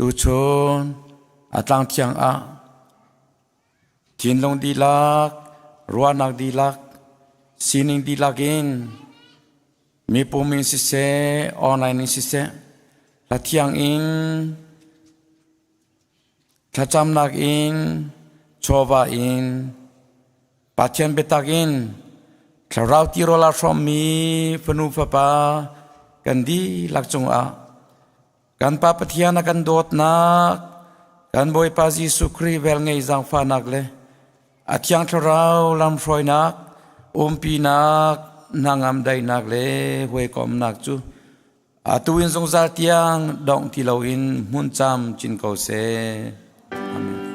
Tuchun a tlang thiang ah thinlung dihlak, ruahnak dihlak, sining dihlak in mipum in siseh, online in siseh, hla thiang in thlacamnak in chawva in Pathian biatak in thlarau tirawl aa hrawmmi fanu fapa kan dihlak cungah kan Pa Pathian a kan dawtnak, kan Bawipa Jesuh Khrih velngei zaangfahnak le a Thiang Thlarau lamhruainak, umpinak, hnangam daihnak le hawikomnak cu atu in zungzal tiang dongh ti loin hmun cam cin ko seh. Amen.